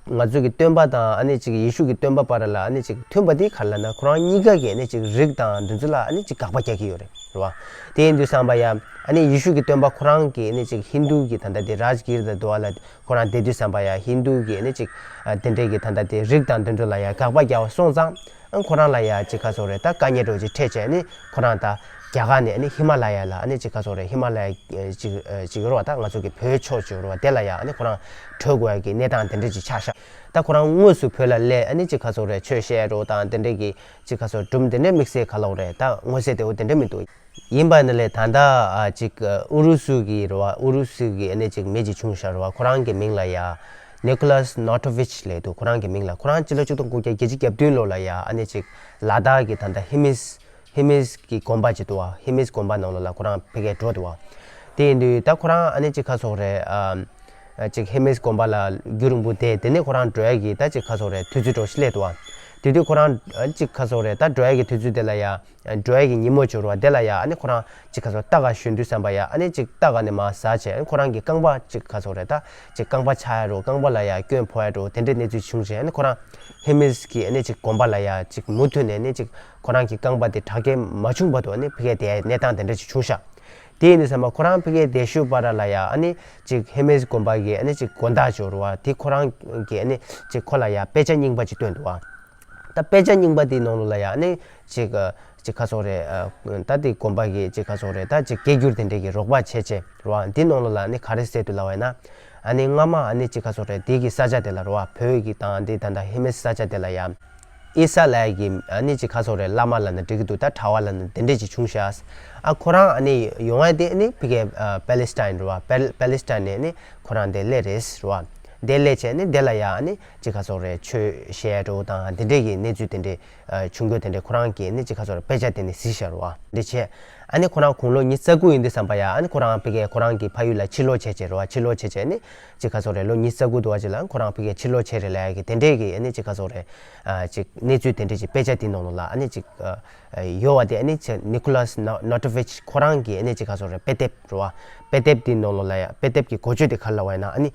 ང་ཚོ་གི་སྟོན་པ་དང་ཨ་ནི་ཅིག་ཡེ་ཤུ་གི་སྟོན་པ་བར་ལ་ཨ་ནི་ཅིག་མཐུན་པ་དེ་ག་རེ་ལབ་ན། ཁོ་རང་གཉིས་ཀ་གི་ཨ་ནི་ཅིག་རིགས་དང་འདི་ཚོ་ལ་ཨ་ནི་ཅིག་དགག་པ་རྒྱག་གི་ཡོད་རེད། རེད་བ། དེ་ཡིན་དུས་ཙམ་པ་ཡ་ཨ་ནི་ཡེ་ཤུ་གི་སྟོན་པ་ཁོ་རང་གི་ཨ་ནི་ཅིག་ཧིན་དུ་གི་ད་ལྟ་དེ་རཱཇ་གིར་དང་དེ་པ་ལ་ཁོ་རང་བསྡད་དུས་ཙམ་པ་ཡ་ཧིན་དུ་གི་ཨ་ནི་ཅིག་ཨ་དེ་འདྲའི་གི་ད་ལྟ་དེ་རིགས་དང་འདི་ཚོ་ལ་ཡ་དགག་པ་རྒྱག་པ་སོང་ཙང་། ཨ་ཁོ་རང་ལ་ཡ་ཅིག་ག་ཟེར་དགོས་རེད། ད་དཀའ་ངལ་འདྲ་བོ་ཅིག་འཕྲད་བྱས་ནས་ཁོ་རང་ད་རྒྱ་གར་ནས་ཨ་ནི་ཧི་མ་ལ་ཡ་ལ་ཨ་ནི་ཅིག་ག་ཟེར་དགོས་རེད། ཧི་མ་ལ་ཡ་ཅིག་ཅིག་ཡོད་རེད་བ། ད་ང་ཚོ་གི་བོད་ཕྱོགས་ཅིག་ཡོད་རེད་བ། དེ་ལ་ཡ་ཨ་ནི་ཁོ་རང་བྲོས་དགོས་ཡ་གི་གནས་སྟངས་དེ་འདྲ་ཅིག་ཆགས་ཤག་ད་ཁོ་རང་དངོས་སུ་བོད་ལ་སླེབས་ཨ་ནི་ཅིག་ག་ཟེར་དགོས་རེད། ཆོས་བཤད་འདྲ་བོ་དང་དེ་འདྲ་གི་ཅིག་ག་ཟེར་སྒྲུང་དེ་འདྲ་དམིགས་བསལ་ག་ལབ་དགོས་རེད། ད་མངོན་གསལ་དོད་པོ་དེ་འདྲ་མི་འདུག་ཡིན་པ་ཡིན་ན་ལས་ད་ལྟ་ཨ་ཅིག་ཨུ་རུ་སུ་གི་རེད་བ། ཨུ་རུ་སུ་གི་ཨ་ནི་ཅིག་མི་ཅིག་བྱུང་ཤག་རེད་བ། ཁོ་རང་གི་མིང་ལ་ཡ་ནི་ཀོ་ལཱས་ནོ་ཏོ་ཝིཆ་ལབ་འདུག་ཁོ་རང་གི་མིང་ལ། ཁོ་རང་སྤྱི་ལོ་ཆིག་སྟོང་དགུ་བརྒྱ་བརྒྱད་ཅུ་གྱ་བདུན་ལོ་ལ་ཡ་ཨ་ནི་ཅིག་ལ་དྭགས་ཀྱི་ད་ལྟ་ཧེ་མིས་ཧེ་མིས་ཀྱི་དགོན་པ་ཅིག་འདུག་བ། ཧེ་མིས་དགོན་པ་ནང་ལོགས་ལ་ཁོ་རང་ཕ་གིར་འགྲོ་འདུག་བ། དེ་ཡིན་དུས་ད་ཁོ་རང་ཨ་ནི་ཅིག་ག་ཟེར་དགོས་རེད། ཨ་ཅིག་ཧེ་མིས་དགོན་པ་ལ་རྒྱུན་རིང་པོ་བསྡད། དེ་ནས་ཁོ་རང་འགྲོ་ཡ་གི་ད་ཅིག་ག་ཟེར་དགོས་རེད། དུས་ཚོད་འདྲ་བོ་ཞིག་སླེབས་འདུག་བ། དེ་དུས་ཁོ་རང་ཨ་ཅིག་ག་ཟེར་དགོས་རེད། ད་འགྲོ་ཡ་གི་དུས་ཚོད་དེ་ལ་ཡ། འགྲོ་ཡ་གི་ཉིན་མོ་འབྱོར་བ་དེ་ལ་ཡ་ཨ་ནི་ཁོ་རང་ཅིག་ག་ཟེར་རྟ་ག་ཞོན་དུས་ཙམ་པ་ཡ་ཨ་ནི་ཅིག་རྟ་ག་ནས་མར་ཟགས་བྱས། ཨ་ནི་ཁོ་རང་གི་རྐང་པ་ཅིག་ག་ཟེར་དགོས་རེད། ད་ཅིག་རྐང་པ་ཆག་ཡ་འདྲ་བོ། རྐང་པ་ལ་ཡ་སྐྱོན་ཕོག་ཡ་འདྲ་བོ། དེ་འདྲའི་གནས་ཚུལ་བྱུང་རྗེས་ཨ་ནི་ཁོ་རང་ཧེ་མིས་ཀྱི་ཨ་ནི་ཅིག་དགོན་པ་ལ་ཡ་ཅིག་མུ་མཐུད་ནས་ཨ་ནི་ཅིག་ཁོ་རང་གི་རྐང་པ་དེ་དྲག་སྐྱེད་མ་བྱུང་བར་དུ་ཨ་ནི་ཕ་གིར་བསྡད་ཡ་གནས་སྟངས་དེ་འདྲ་ཅིག་བྱུང་ཤག་དེ་ཡིན་དུས་ཙམ་པ་ཁོ་རང་ཕ་གིར་བསྡད་བཞུགས་བར་ལ་ཡ་ཨ་ནི་ཅིག་ཧེ་མིས་དགོན་པ་གི་ཨ་ནི་ཅིག་དགོན་བདག་ཅིག་ཡོད་རེད་བ། དེ་ཁོ་རང་གིས་ཨ་ནི་ཅིག་ཁོ་ལ་ཡ་དཔེ་ཆ་རྙིང་པ་ཅིག་སྟོན་འདུག་བ། ད་དཔེ་ཆ་རྙིང་པ་དེའི་ནང་ལོགས་ལ་ཡ་ཨ་ནི་ཅིག་ཅིག་ག་ཟེར་དགོས་རེད། ད་དེ་དགོན་པ་གི་ཅིག་ག་ཟེར་དགོས་རེད། ད་ཅིག་སྐད་སྒྱུར་དེ་འདྲས་ཀྱི་རོགས་པ་བྱས་བྱས་རེད་བ། དེ་ནང་ལོགས་ལ་ཨ་ནི་ག་རེ་གསལ་འདུག་ལབ་པ་ཡིན་ན། ཨ་ནི་སྔ་མ་ཨ་ནི་ཅིག་ག་ཟེར་དགོས་རེད། དེ་གི་ས་ཆ་དེ་ལ་རེད་བ། བོད་ཀྱི་དང་དེ་ད་ལྟ་ཧེ་མིས་ས་ཆ་དེ་ལ་ཡ། ཨི་ས་ལབ་ཡ་གི་ཨ་ནི་ཅིག་ག་ཟེར་དགོས་རེད། བླ་མ་ལབ་ན་འགྲིག་གི་འདུག་ད་གྲྭ་པ་ལབ་ན་དེ་འདྲས་ཅིག་བྱུང་ཤག་ཨ་ཁོ་རང་ཨ་ནི་ཡོང་ཡ་དེ་ཨ་ནི་ཕ་གིའི་ཨ་པེ་ལེ་སི་ཐན་རེད་བ། པེ་པེ་ལེ་སི་ཐན་ནས་ཨ་ནི་ཁོ་རང་དེ་སླེབས་རེད་རེད་བ། དེ་སླེབས་བྱས་ཨ་ནི་དེ་ལ་ཡ་ཨ་ནི་ཅིག་ག་ཟེར་དགོས་རེད། ཆོས་བཤད་འདྲ་བོ་དང་དེ་འདྲས་ཀྱི་གནས་ཚུལ་དེ་འདྲས་ཨ་བྱུང་རྒྱུ་དེ་འདྲས་ཁོ་རང་གིས་ཨ་ནི་ཅིག་ག་ཟེར་དགོས་རེད། དཔེ་ཆ་དེ་ནས་གཟིགས་ཤག་རེད་བ། འདི་བྱས། ཨ་ནི་ཁོ་རང་དགུང་ལོ་ཉི་ཤུ་རྩ་དགུ་ཡིན་དུས་ཙམ་པ་ཡ་ཨ་ནི་ཁོ་རང་ཕ་གིའི་ཁོ་རང་གི་ཕ་ཡུལ་ལ་ཕྱིར་ལོག་བྱས་བྱས་རེད་བ། ཕྱིར་ལོག་བྱས་བྱས་ཨ་ནི་ཅིག་ག་ཟེར་དགོས་རེད། ལོ་ཉི་ཤུ་རྩ་དགུ་འདུག་བ། ཅིག་ལ་ཁོ་རང་ཕ་གིར་ཕྱིར་ལོག་བྱས་རེད་ལབ་ཡ་གི་དེ་འདྲས་ཀྱི་ཨ་ནི་ཅིག་ག་ཟེར་དགོས་རེད། ཨ་ཅིག་གནས་ཚུལ་དེ་འདྲས་ཅིག་དཔེ་ཆ་དེའི་ནང་ལོགས་ལ་ཨ་ནི་ཅིག་ཨ་ཡོད་པ་དེ། ཨ་ནི་ཅིག་ནི་ཀོ་ལཱས་ནོ་ནོ་ཏོ་ཝིཆ་ཁོ་རང་གི་ཨ་ནི་ཅིག་ག་ཟེར་དགོས་རེད། དཔེ་དེབ་རེད་བ། དཔེ་དེབ་དེའི་ནང་ལོགས་ལ་ཡ། དཔེ་དེབ་ཀྱི་འགོ་བརྗོད་དེ་ག་རེ་ལབ་པ་ཡིན་ན། ཨ་ནི་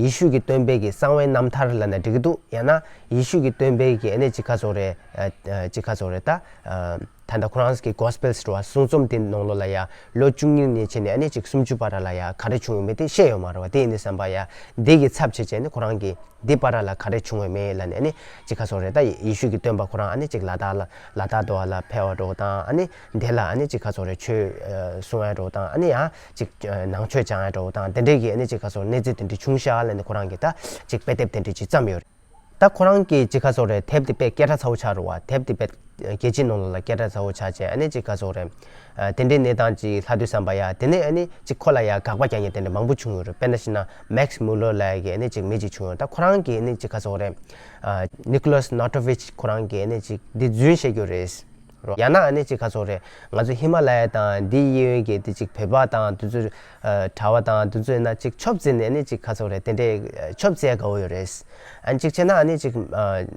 ཡེ་ཤུ་གི་སྟོན་པའི་གི་གསང་བའི་རྣམ་ཐར་ལབ་ན་འགྲིག་གི་འདུག་ཡང་ན་ཡེ་ཤུ་གི་སྟོན་པའི་གི་ཨ་ནི་ཅིག་ག་ཟེར་དགོས་རེད། ཨ་ཅིག་ག་ཟེར་དགོས་རེད། ད་ཨ་ ད་ལྟ་ཁོ་རང་གི་Gospels་རེད་བ། གསུང་རྩོམ་དེ་ནང་ལོགས་ལ་ཡ་ལོ་བཅུ་གཉིས་ནས་བྱས་ནས་ཨ་ནི་ཅིག་སུམ་ཅུ་བར་ལ་ཡ་ག་རེ་བྱུང་ཡོད་མེད་དེ་བཤད་ཡོད་མ་རེད་བ། དེ་ཡིན་དུས་ཙམ་པ་ཡ་འདི་གི་ཚབ་བྱས་བྱས་ནས་ཁོ་རང་གིས་འདི་བར་ལ་ག་རེ་བྱུང་ཡོད་མེད་ལབ་ནས་ཨ་ནི་ཅིག་ག་ཟེར་དགོས་རེད། ད་ཡེ་ཤུ་གི་སྟོན་པ་ཁོ་རང་ཨ་ནི་ཅིག་ལ་དྭགས་ལ་ལ་དྭགས་དུ་བ་ལ་ཕེབས་པ་འདྲ་བོ་དང་། ཨ་ནི་འདི་ལ་ཨ་ནི་ཅིག་ག་ཟེར་དགོས་རེད། ཆོས་གསུང་ཡ་འདྲ་བོ་དང་། ཨ་ནི་ཡང་ཅིག་ནང་ཆོས་སྦྱང་ཡ་འདྲ་བོ་དང་། དེ་འདྲས་ཀྱི་ཨ་ནི་ཅིག་ག་ཟེར་དགོས་རེད། གནས་ཚུལ་དེ་འདྲས་བྱུང་ཤག་ལབ་ནས་ཁོ་རང་གིས་ད་ཅིག་དཔེ་དེབ་དེ་འདྲས་ཅིག་བརྩམས་ཡོད་རེད། ད་ཁོ་རང་གིས་ཅིག་ག་ཟེར་དགོས་རེད། དེབ་དེ་དཔེ་སྐད་གྲགས་ཚ་བོ་ཆགས་རེད་བ། དེབ་དེ་དཔེ་རྒྱལ་སྤྱིའི་ནང་ལོགས་ལ་སྐད་གྲགས་ཚ་བོ་ཆགས་བྱས། ཨ་ནི་ཅིག་ག་ཟེར་དགོས་རེད། ཨ། དེ་འདྲའི་གནས་སྟངས་ཅིག་ལྷག་དུས་ཙམ་པ་ཡ། དེ་ནས་ཨ་ནི་ཅིག་ཁོ་ལ་ཡ་དགག་པ་རྒྱག་མཁན་དེ་འདྲ་མང་པོ་བྱུང་ཡོད་རེད། དཔེར་ན་བྱས་ན་Max Muller་ལབ་ཡ་གི་ཨ་ནི་ཅིག་མི་ཅིག་བྱུང་ཡོད། ད་ཁོ་རང་གིས་ཨ་ནི་ཅིག་ག་ཟེར་དགོས་རེད། ཨ། Nicholas Notovich་ཁོ་རང་གིས་ཨ་ནི་ཅིག་འདི་རྫུན་བཤད་རྒྱུ་རེད། ཡང་ན་ཨ་ནི་ཅིག་ག་ཟེར་དགོས་རེད། ང་ཚོ་ཧི་མ་ལ་ཡ་དང་འདི་གཡས་གཡོན་གྱི་དེ་ཅིག་བོད་པ་དང་དེ་ཚོ། ཨ། གྲྭ་བ་དང་དེ་ཚོ་ཡིན་ན་ཅིག་ཆོབ་རྩེས་ནས་ཨ་ནི་ཅིག་ག་ཟེར་དགོས་རེད། དེ་འདྲའི་ཆོབ་རྩེས་དགའ་བོ་ཡོད་རེད། ཨ་ནི་ཅིག་བྱས་ན་ཨ་ནི་ཅིག་ཨ།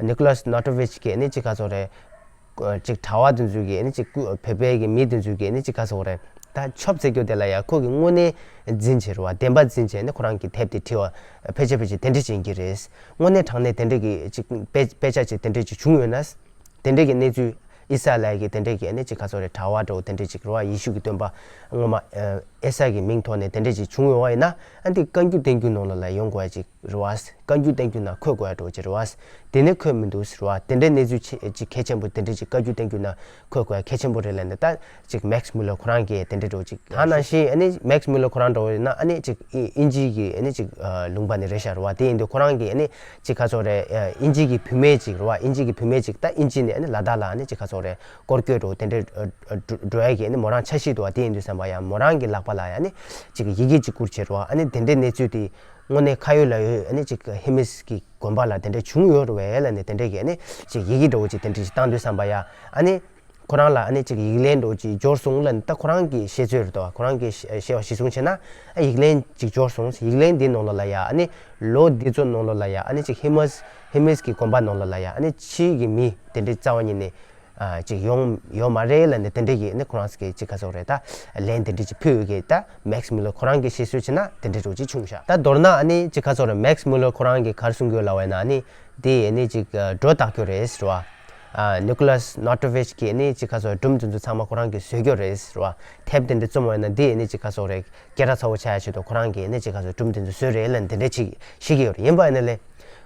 Nicholas Notovich་གིས་ཨ་ནི་ཅིག་ག་ཟེར་དགོས་རེད། ཅིག་གྲྭ་བ་དེ་ཚོ་གིས་ཨ་ནི་ཅིག་བོད་པའི་གི་མི་དེ་ཚོ་གིས་ཨ་ནི་ཅིག་ག་ཟེར་དགོས་རེད། ད་ཆོབ་རྩེ་རྒྱུ་དེ་ལ་ཡ་ཁོ་གིས་དངོས་གནས་འཛིན་བྱས་རེད་བ། བདེན་པ་འཛིན་བྱས་ནས་ཁོ་རང་གིས་དེབ་དེ་བྲིས་པ་ཕལ་ཆེར་ཕལ་ཆེར་དེ་འདྲ་ཅིག་ཡིན་གྱི་རེད། དངོས་གནས་དྲང་གནས་དེ་འདྲ་གི་ཅིག་དཔེ་དཔེ་ཆ་ཅིག་དེ་འདྲ་ཅིག་བྱུང་ཡོད་ན། དེ་འདྲ་གི་གནས་ཚུལ་ཨི་ས་ལབ་ཡ་གི་དེ་འདྲ་གི་ཨ་ནི་ཅིག་ག་ཟེར་དགོས་རེད། གྲྭ་བ་འདྲ་བོ་དེ་འདྲ་ཅིག་རེད་བ། ཡེ་ཤུ་གི་སྟོན་པ་སྔོན་མ་ཨེ་ཨེ་ས་གི་མིང་ཐོག་ནས་དེ་འདྲ་ཅིག་བྱུང་ཡོད་པ་ཡིན་ན། ཨ། འདི་བཀའ་འགྱུར་བསྟན་འགྱུར་ནང་ལོགས་ལ་ཡོང་དགོས་ཡ་ཅིག་རེད་བ། བཀའ་འགྱུར་བསྟན་འགྱུར་ནང་འཁོད་དགོས་ཡ་འདྲ་བོ་ཅིག་རེད་བ། དེ་ནས་འཁོད་མི་འདུག་ཟེར་བ། དེ་འདྲའི་གནས་ཚུལ་ཆེ་ཅིག་གལ་ཆེན་པོ་དེ་འདྲ་ཅིག་བཀའ་འགྱུར་བསྟན་འགྱུར་ནང་འཁོད་དགོས་ཡ་གལ་ཆེན་པོ་རེད་ལབ་ནས། ད་ཅིག་Max Muller་ཁོ་རང་གིས་དེ་འདྲ་འདྲ་བོ་ཅིག་ད་ནང་བཞིན་ཨ་ནི་Max Muller་ཁོ་རང་འདྲ་བོ་ཡིན་ན་ཨ་ནི་ཅིག་དབྱིན་ཇི་གི་ཨ་ནི་ཅིག་ཨ། ལུང་པ་ནས་རེད་ཤག་རེད་བ། དེ་ཡིན་དུས་ཁོ་རང་གིས་ཨ་ནི་ཅིག་ག་ཟེར་དགོས་རེད། ཨ། དབྱིན་ཇི་གི་བུད་མེད་ཅིག་རེད་བ། དབྱིན་ཇི་གི་བུད་མེད་ཅིག་ད་དབྱིན་ཇི་ནས་ཨ་ནི་ལ་དྭགས་ལ་ཨ་ནི་ཅིག་ག་ཟེར་དགོས་རེད། སྐོར་སྐྱོད་འདྲ་བོ་དེ་འདྲ་འགྲོ་ཡ་གི་ཨ་ནི་མོ་རང་འཆར་གཞི་འདུག་བ། དེ་ཡིན་དུས་ཙམ་པ་ཡ་མོ་རང་གི་ལག་པ་ལ་ཡ་ཨ་ནི་ཅིག་ཡི་གེ་ཅིག་བསྐུར་བྱས་རེད་བ། ཨ་ནི་དེ་འདྲའི་གནས་ཚུལ་དེ་དངོས་གནས་ཁ་ཡོད་ལག་ཡོད་ཨ་ནི་ཅིག་ཧེ་མིས་གི་དགོན་པ་ལ་དེ་འདྲ་བྱུང་ཡོད་རེད་བས་ལབ་ནས་དེ་འདྲ་གི་ཨ་ནི་ཅིག་ཡི་གེ་འདྲ་བོ་ཅིག་དེ་འདྲ་ཅིག་བཏང་དུས་ཙམ་པ་ཡ། ཨ་ནི་ཁོ་རང་ལ་ཨ་ནི་ཅིག་ཡིག་ལན་འདྲ་བོ་ཅིག་འབྱོར་སོང་ལབ་ནས། ད་ཁོ་རང་གི་བཤད་ཚོད་རེད་དོ། ཁོ་རང་གི་བཤད་པ་གཞིར་བཟུང་བྱས་ན། ཨ། ཡིག་ལན་ཅིག་འབྱོར་སོང་། ཡིག་ལན་འདི་ནང་ལོགས་ལ་ཡ་ཨ་ནི་ལོ་འདི་ཚོ་ནང་ལོགས་ལ་ཡ་ཨ་ནི་ཅིག་ཧེ་མིས་ཧེ་མིས་གི་དགོན་པ་ནང་ལོགས་ལ་ཡ་ཨ་ནི་ཕྱིའི་གི་མི་དེ་འདྲའི་རྩ་བ་ཉིད་ནས། ཨ། ཅིག་ཡོང་ཡོད་མ་རེད་ལབ་ནས་དེ་འདྲ་གི་ཨ་ནི་ཁོ་རང་གིས་ཅིག་ག་ཟེར་དགོས་རེད། ད་ལན་དེ་འདྲ་ཅིག་ཕུལ་ཡོད་གི། ད་Max Muller་ཁོ་རང་གི་བཤད་སྲོལ་བྱས་ན་དེ་འདྲ་འདྲ་བོ་ཅིག་བྱུང་ཤག་ད་མདོར་ན་ཨ་ནི་ཅིག་ག་ཟེར་དགོས་རེད། Max Muller་ཁོ་རང་གིས་ག་རེ་གསུང་གི་ཡོད་ལབ་པ་ཡིན་ན། ཨ་ནི་དེ་ཨ་ནི་ཅིག་སྒྲོ་བཏགས་རྒྱུ་རེད་ཟེར་བ། ཨ། Nicholas Notovich་གིས་ཨ་ནི་ཅིག་ག་ཟེར་དགོས་རེད། སྒྲུང་དེ་ཚོ་ཚང་མ་ཁོ་རང་གིས་བཟོས་རྒྱུ་རེད་ཟེར་བ། དེབ་དེ་འདྲ་རྩོམ་པ་ཡིན་ན་དེ་ཨ་ནི་ཅིག་ག་ཟེར་དགོས་རེད། སྐད་གྲགས་ཚ་བོ་ཆགས་ཡ་ཆེད་དུ་ཁོ་རང་གིས་ཨ་ནི་ཅིག་ག་ཟེར་དགོས་རེད། སྒྲུང་དེ་ཚོ་བཟོས་རེད་ལབ་ནས་དེ་འདྲ་ཅིག་བཤད་ཀྱི་ཡོད་རེད། ཡིན་པ་ཡིན་ནའི་ལས།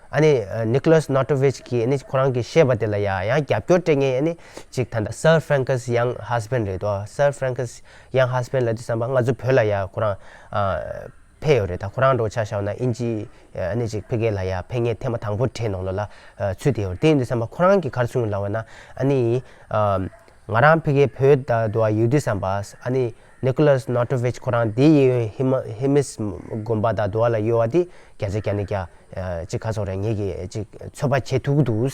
ཨ་ནི་Nicholas Notovich་གིས་ཨ་ནི་ཁོ་རང་གིས་བཤད་པ་དེ་ལ་ཡ་ཡང་རྒྱབ་སྐྱོར་སྤྲད་མཁན་ཨ་ནི་ཅིག་ད་ལྟ་Sir Francis Younghusband་རེད་དོ། Sir Francis Younghusband་ལབ་དུས་ཙམ་པ་ང་ཚོ་བོད་ལ་ཡ་ཁོ་རང་ཨ་ཕེབས་ཡོད་རེད། ད་ཁོ་རང་འདྲ་བོ་ཆ་བཞག་ན་དབྱིན་ཇི་ཨ་ནི་ཅིག་ཕ་གི་ལ་ཡ་ཕེབས་མཁན་ཐེངས་མ་དང་པོ་གྲས་ནང་ལོགས་ལ་ཨ་ཚུད་བསྡད་ཡོད་རེད། དེ་ཡིན་དུས་ཙམ་པ་ཁོ་རང་གིས་ག་རེ་གསུངས་ཡོད་ལབ་པ་ན། ཨ་ནི་ཨ་ང་རང་ཕ་གི་བོད་དང་དུ་བ་ཡོད་དུས་ཙམ་པ་ཨ་ནི་Nicholas Notovich་ཁོ་རང་དེ་ཡི་ཧེ་མ་ཧེ་མིས་དགོན་པ་དང་དུ་བ་ལ་ཡོད་པ་དེ་བརྒྱ་ཆ་བརྒྱ་ནས་བརྒྱ་ཨ་ཅིག་ག་ཟེར་དགོས་རེད། ངེད་ཀྱིས་ཅིག་ཚོད་དཔག་བྱེད་ཐུབ་ཀྱི་འདུག་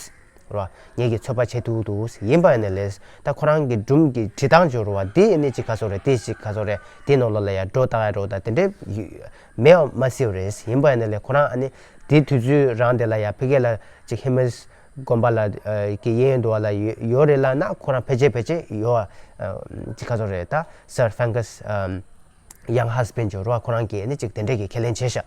ར། ངེད་ཀྱིས་ཚོད་དཔག་བྱེད་ཐུབ་ཀྱི་འདུག། ཡིན་པ་ཡིན་ནའི་ལས། ད་ཁོ་རང་གི་སྒྲུང་གི་འབྲི་སྟངས་སྦྱོར་བ་དེ་ཨ་ནི་ཅིག་ག་ཟེར་དགོས་རེད། དེ་ཅིག་ག་ཟེར་དགོས་རེད། དེ་ནང་ལོགས་ལ་ཡ་སྒྲོ་བཏགས་ཡ་འདྲ་བོ་དང་དེ་འདྲ་མེད་པ་མ་སྲིད་པ་རེད། ཡིན་པ་ཡིན་ནའི་ལས་ཁོ་རང་ཨ་ནི་དེ་དུས་ཚོད་རང་དེ་ལ་ཡ་ཕ་གི་ལ་ཅིག་ཧེ་མིས་དགོན་པ་ལ་ཨ་གི་གཡས་གཡོན་དུ་བ་ལ་ཡོད་ཡོད་རེད་ལབ་ན། ཁོ་རང་ཕལ་ཆེར་ཕལ་ཆེར་ཡོད་ཨ་ཅིག་ག་ཟེར་དགོས་རེད། ད་Sir Francis་ཨ་Younghusband་ཅིག་ཡོད་རེད་བ། ཁོ་རང་གིས་ཨ་ནི་ཅིག་དེ་འདྲས་ཀྱི་ཁས་ལེན་བྱས་ཤག།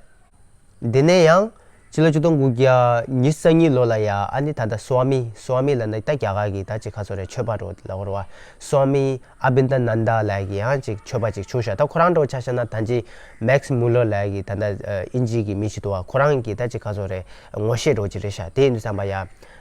དེ་ནས་ཡང་ཕྱི་ལོ་ཆིག་སྟོང་དགུ་བརྒྱ་ཉི་ཤུ་རྩ་གཉིས་ལོ་ལ་ཡ་ཨ་ནི་ད་ལྟ་Swami Swami་ལབ་ན་ད་རྒྱ་གར་གྱི་ད་ཅིག་ག་ཟེར་དགོས་རེད། ཆོས་པ་འདྲ་བོ་ལབ་དགོས་རེད་བ། Swami Abhindananda་ལབ་ཀྱི་ཡང་ཅིག་ཆོས་པ་ཅིག་བྱུང་ཤག། ད་ཁོ་རང་འདྲ་བོ་ཆ་བཞག་ན་ད་ཅི་Max Muller་ལབ་ཀྱི་ད་ལྟ་ཨ་དབྱིན་ཇི་གི་མི་ཞིག་འདུག་བ། ཁོ་རང་གི་ད་ཅིག་ག་ཟེར་དགོས་རེད། ངོ་ཤེས་འདྲ་བོ་ཅིག་རེད་ཤག། དེ་ཡིན་དུས་ཙམ་པ་ཡ་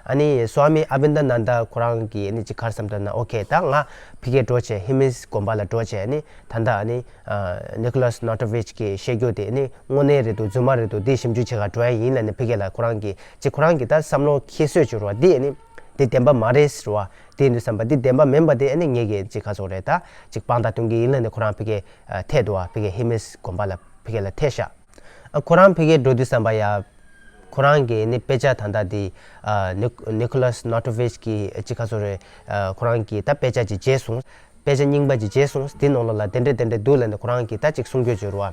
ཨ་ནི་Swami Abhindananda་ཁོ་རང་གིས་ཨ་ནི་ཅིག་ག་རེ་བསམ་འདུག་ན། ཨོ་ཁེ། ད་ང་ཕ་གིར་འགྲོ་བྱས་ཧེ་མིས་དགོན་པ་ལ་འགྲོ་བྱས་ཨ་ནི་ད་ལྟ་ཨ་ནི་ཨ་Nicholas Notovich་གིས་བཤད་རྒྱུ་དེ་ཨ་ནི་དངོས་གནས་རེད་འདུག་རྫུན་མ་རེད་འདུག་དེ་ཞིབ་འཇུག་བྱེད་གར་འགྲོ་ཡ་ཡིན་ལབ་ནས་ཕ་གི་ལ་ཁོ་རང་གིས་ཅིག་ཁོ་རང་གིས་ད་བསམ་བློ་འཁྱེར་སྲོལ་ཅིག་ཡོད་རེད་བ། དེ་ཨ་ནི་དེ་བདེན་པ་མ་རེད་ཟེར་བ། དེ་ཡིན་དུས་ཙམ་པ་དེ་བདེན་པ་མིན་པ་དེ་ཨ་ནི་ངེད་ཀྱིས་ཅིག་ག་ཟེར་དགོས་རེད། ད་ཅིག་དཔང་རྟགས་སྟོན་གྱི་ཡིན་ལབ་ནས་ཁོ་རང་ཕ་གིར་ཨ་ཐད་འདུག་བ། ཕ་གི་ཧེ་མིས་དགོན་པ་ལ་ཕ་གི་ལ་ཐད་ཤག། ཨ་ཁོ་རང་ཕ་གིར་འགྲོ་དུས་ཙམ་པ་ཡ། ཁོ་རང་གི་ནི་དཔེ་ཆ་ད་ལྟ་དེ་ཨ་Nic- Nicholas Notovich་གི་ཅིག་ག་ཟེར་དགོས་རེད། ཨ་ཁོ་རང་གིས་ད་དཔེ་ཆ་ཅིག་བརྗེས་སོང་། དཔེ་ཆ་རྙིང་པ་ཅིག་བརྗེས་སོང་། དེ་ནང་ལོགས་ལ་དེ་འདྲ་དེ་འདྲ་འདུག་ལབ་ནས་ཁོ་རང་གིས་ད་ཅིག་གསུང་རྒྱུ་བྱས་རེད་བ།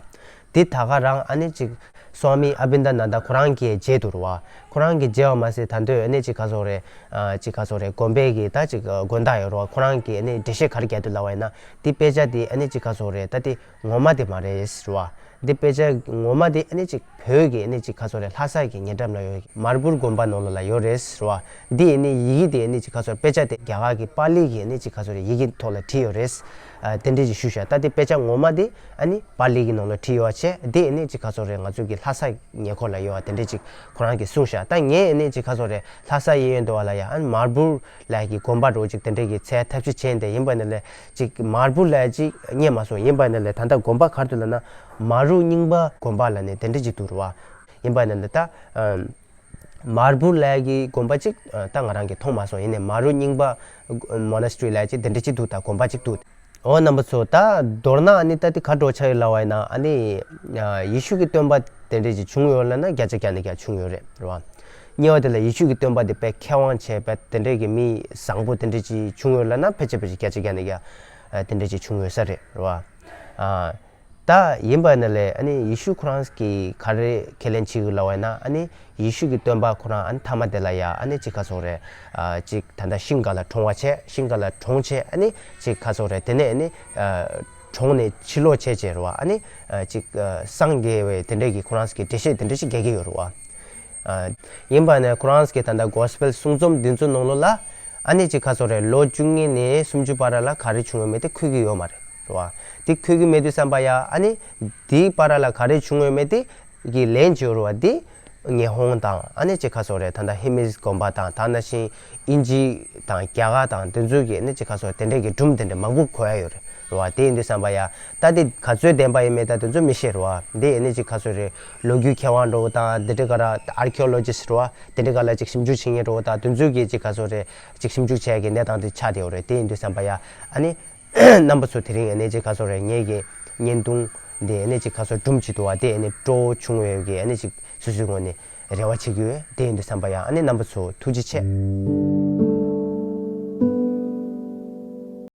དེ་ད་ག་རང་ཨ་ནི་ཅིག་Swami Abhindananda་ཁོ་རང་གིས་བརྗེས་འདུག་རེད་བ། ཁོ་རང་གིས་བརྗེས་པ་མ་ཟད་ད་དུང་ཨ་ནི་ཅིག་ག་ཟེར་དགོས་རེད། ཨ་ཅིག་ག་ཟེར་དགོས་རེད། དགོན་པའི་གི་ད་ཅིག་དགོན་བདག་ཡོད་རེད་བ། ཁོ་རང་གིས་ཨ་ནི་འགྲེལ་བཤད་ག་རེ་རྒྱག་འདུག་ལབ་པ་ཡིན་ན། དེ་དཔེ་ཆ་དེ་ཨ་ནི་ཅིག་ག་ཟེར་དགོས་རེད། ད་དེ་ངོ་མ་དེ་མ་རེད་ཟེར་བ། འདི་དཔེ་ཆ་ངོ་མ་དེ་ཨ་ནི་ཅིག་བོད་ཀྱི་ཨ་ནི་ཅིག་ག་ཚོད་རེད། ལྷ་ས་གི་ཉེ་འགྲམ་ལ་ཡོད། མར་པུར་དགོན་པ་ནང་ལོགས་ལ་ཡོད་རེད་རེད་བ། འདི་ཨ་ནི་ཡི་གེ་དེ་ཨ་ནི་ཅིག་ག་ཚོད་དཔེ་ཆ་དེ་རྒྱ་གར་གྱི་པཱ་ལི་གི་ཨ་ནི་ཅིག་ག་ཚོད་རེད། ཡི་གེ་ཐོག་ལ་བྲིས་ཡོད་རེད། ཨ་དེ་འདྲས་ཅིག་ཞུས་ཤག་ད་དེ་དཔེ་ཆ་ངོ་མ་དེ་ཨ་ནི་པཱ་ལི་གི་ནང་ལ་བྲིས་ཡོད་བ་བྱས། དེ་ཨ་ནི་ཅིག་ག་ཚོད་རེད། ང་ཚོ་གི་ལྷ་ས་ཉེ་འཁོར་ལ་ཡོད་བ་དེ་འདྲས་ཅིག་ཁོ་རང་གིས་གསུངས་ཤག་ད་ངས་ཨ་ནི་ཅིག་ག་ཚོད་རེད། ལྷ་ས་ཡི་ཡོན་དུ་བ་ལ་ཡ་ཨ་ནི་མར་པུར་ལ་གི་དགོན་པ་འདྲ་བོ་ཅིག་དེ་འདྲས་ཀྱི་འཚོལ་ཐབས་ཤེས་བྱས་ཏེ། ཡིན་པ་ནི་ལས་ཅིག་མར་པུར་ལ་ཅིག་རྙེད་མ་སོང་། ཡིན་པ་ནི་ལས་ད་ལྟ་དགོན་པ་ག་རེ་འདུག་ལབ་ན། མ་རུ་རྙིང་པ་དགོན་པ་ལབ་ནས་དེ་འདྲས་ཅིག་འདུག་རེད་བ། ཡིན་པ་ནི་ལས་ད་ཨམ། མར་པུར་ལ་གི་དགོན་པ་ཅིག་ཨ་ད་ང་རང་གིས་མཐོང་མ་སོང་། ཡིན་ནའི་མ་རུ་རྙིང་པ་མོ་ན་སི་ཊི་རི་ལ་ཅིག་དེ་འདྲས་ཅིག་འདུག་ད་དགོན་པ་ཅིག་འདུག་འོ་རྣམ་པ་ཚོ། ད་མདོར་ན་ཨ་ནི་ད་དེ་ག་འདྲ་བོ་ཆགས་ཡོད་ལབ་པ་ཡིན་ན། ཨ་ནི་ཨ་ཡེ་ཤུ་གི་སྟོན་པ་དེ་འདྲས་ཅིག་བྱུང་ཡོད་ལབ་ན་བརྒྱ་ཆ་བརྒྱ་ནས་བརྒྱ་བྱུང་ཡོད་རེད་རེད་བ། གཉིས་པ་དེ་ལ་ཡེ་ཤུ་གི་སྟོན་པ་དེ་དཔེ་མཁས་དབང་བྱས། དཔེ་དེ་འདྲས་ཀྱི་མི་བཟང་པོ་དེ་འདྲས་ཅིག་བྱུང་ཡོད་ལབ་ན་ཕལ་ཆེར་ཕལ་ཆེར་བརྒྱ་ཆ་བརྒྱ་ནས་བརྒྱ་ཨ་དེ་འདྲས་ཅིག་བྱུང་ཡོད་ས་རེད་རེད་བ། ཨ། ད་ཡིན་པ་ནི་ལས་ཨ་ནི་ཡེ་ཤུ་ཁོ་རང་གིས་ག་རེ་ཁས་ལེན་བྱེད་ཀྱི་ལབ་པ་ཡིན་ན། ཨ་ནི་ཡེ་ཤུ་གི་སྟོན་པ་ཁོ་རང་ཨ་ནི་མཐའ་མ་དེ་ལ་ཡ་ཨ་ནི་ཅིག་ག་ཚོད་རེད། ཨ་ཅིག་ད་ལྟ་ཤིང་འགའ་ལ་གྲོངས་པ་བྱས། ཤིང་འགའ་ལ་གྲོངས་བྱས། ཨ་ནི་ཅིག་ག་ཚོད་རེད། དེ་ནས་ཨ་ནི་ཨ་གྲོངས་ནས་ཕྱིར་ལོག་བྱས་བྱས་རེད་བ། ཨ་ནི་ཨ་ཅིག་ཨ་སངས་རྒྱས་པའི་དེ་འདྲས་ཀྱི་ཁོ་རང་གི་འགྲེལ་བཤད་དེ་འདྲས་ཅིག་རྒྱག་གི་ཡོད་རེད་བ། ཨ་ཡིན་པ་ནི་ཁོ་རང་གི་ད་ལྟ་གོ་སི་པེལ་གསུང་རྩོམ་འདི་ཚོ་ནང་ལོགས་ལ་ཨ་ནི་ཅིག་ག་ཚོད་རེད། ལོ་བཅུ་གཉིས་ནས་སུམ་ཅུ་བར་ལ་ག་རེ་བྱུང་ཡོད་མེད་དེ་འཁོད་ཀྱི་ཡོད་མ་རེད་རེད་བ། དེ་འཁོད་ཀྱི་མེད་དུས་ཙམ་པ་ཡ་ཨ་ནི་དེའི་བར་ལ་ག་རེ་བྱུང་ཡོད་མེད་དེ་གི་ལན་བྱེད་རེད་བ། དེ་ཉི་ཧོང་དང་ཨ་ནི་ཅིག་ག་ཚོད་རེད། ད་ལྟ་ཧི་མིས་དགོན་པ་དང་། ད་ནང་བཞིན་དབྱིན་ཇི་དང་རྒྱ་གར་དང་དེ་ཚོ་གི་ཨ་ནི་ཅིག་ག་ཚོད་དེ་འདྲས་ཀྱི་སྒྲུང་དེ་འདྲས་མང་པོ་གོ་ཡ་ཡོད་རེད་རེད་བ། དེ་ཡིན་དུས་ཙམ་པ་ཡ་ད་དེ་ག་ཚོད་བདེན་པ་ཡིན་མེད་ད་དེ་ཚོ་མི་ཤེས་རེད་བ། དེ་ཨ་ནི་ཅིག་ག་ཚོད་རེད། ལོ་རྒྱུས་མཁས་དབང་འདྲ་བོ་དང་དེ་འདྲས་ག་ར་ཨར་ཁི་ཨོ་ལོ་ཇི་སི་རེད་བ། དེ་འདྲས་ག་ལ་ཅིག་ཞིབ་འཇུག་བྱེད་མཁན་འདྲ་བོ་དང་དེ་ཚོ་གི་ཅིག་ག་ཚོད་རེད། ཅིག་ཞིབ་འཇུག་བྱེད་ཡ་གི་གནས་སྟངས་དེ་ཆགས་བསྡད་ཡོད་རེད། དེ་ཡིན་དུས་ཙམ་པ་ཡ་ཨ་ནི་རྣམ་པ་ཚོ་དེ་རིང་ཨ་ནི་ཅིག་ག་ཚོད་རེད། ངེད་ཀྱི་བརྙན་ཐུང་འདི་ཨ་ནི་ཅིག་ག་ཚོད་སྒྲུང་ཅིག་འདུག་བ། དེ་ཨ་ནི་སྤྲོ་བོ་བྱུང་ཡོད་ཀྱི་ཨ་ནི་ཅིག་སོ་སོའི་ངོས་ནས་རེ་བ་བྱེད་ཀྱི་ཡོད། དེ་ཡིན་དུས་ཙམ་པ་ཡ་ཨ་ནི་རྣམ་པ་ཚོ་ཐུགས་རྗེ་ཆེ།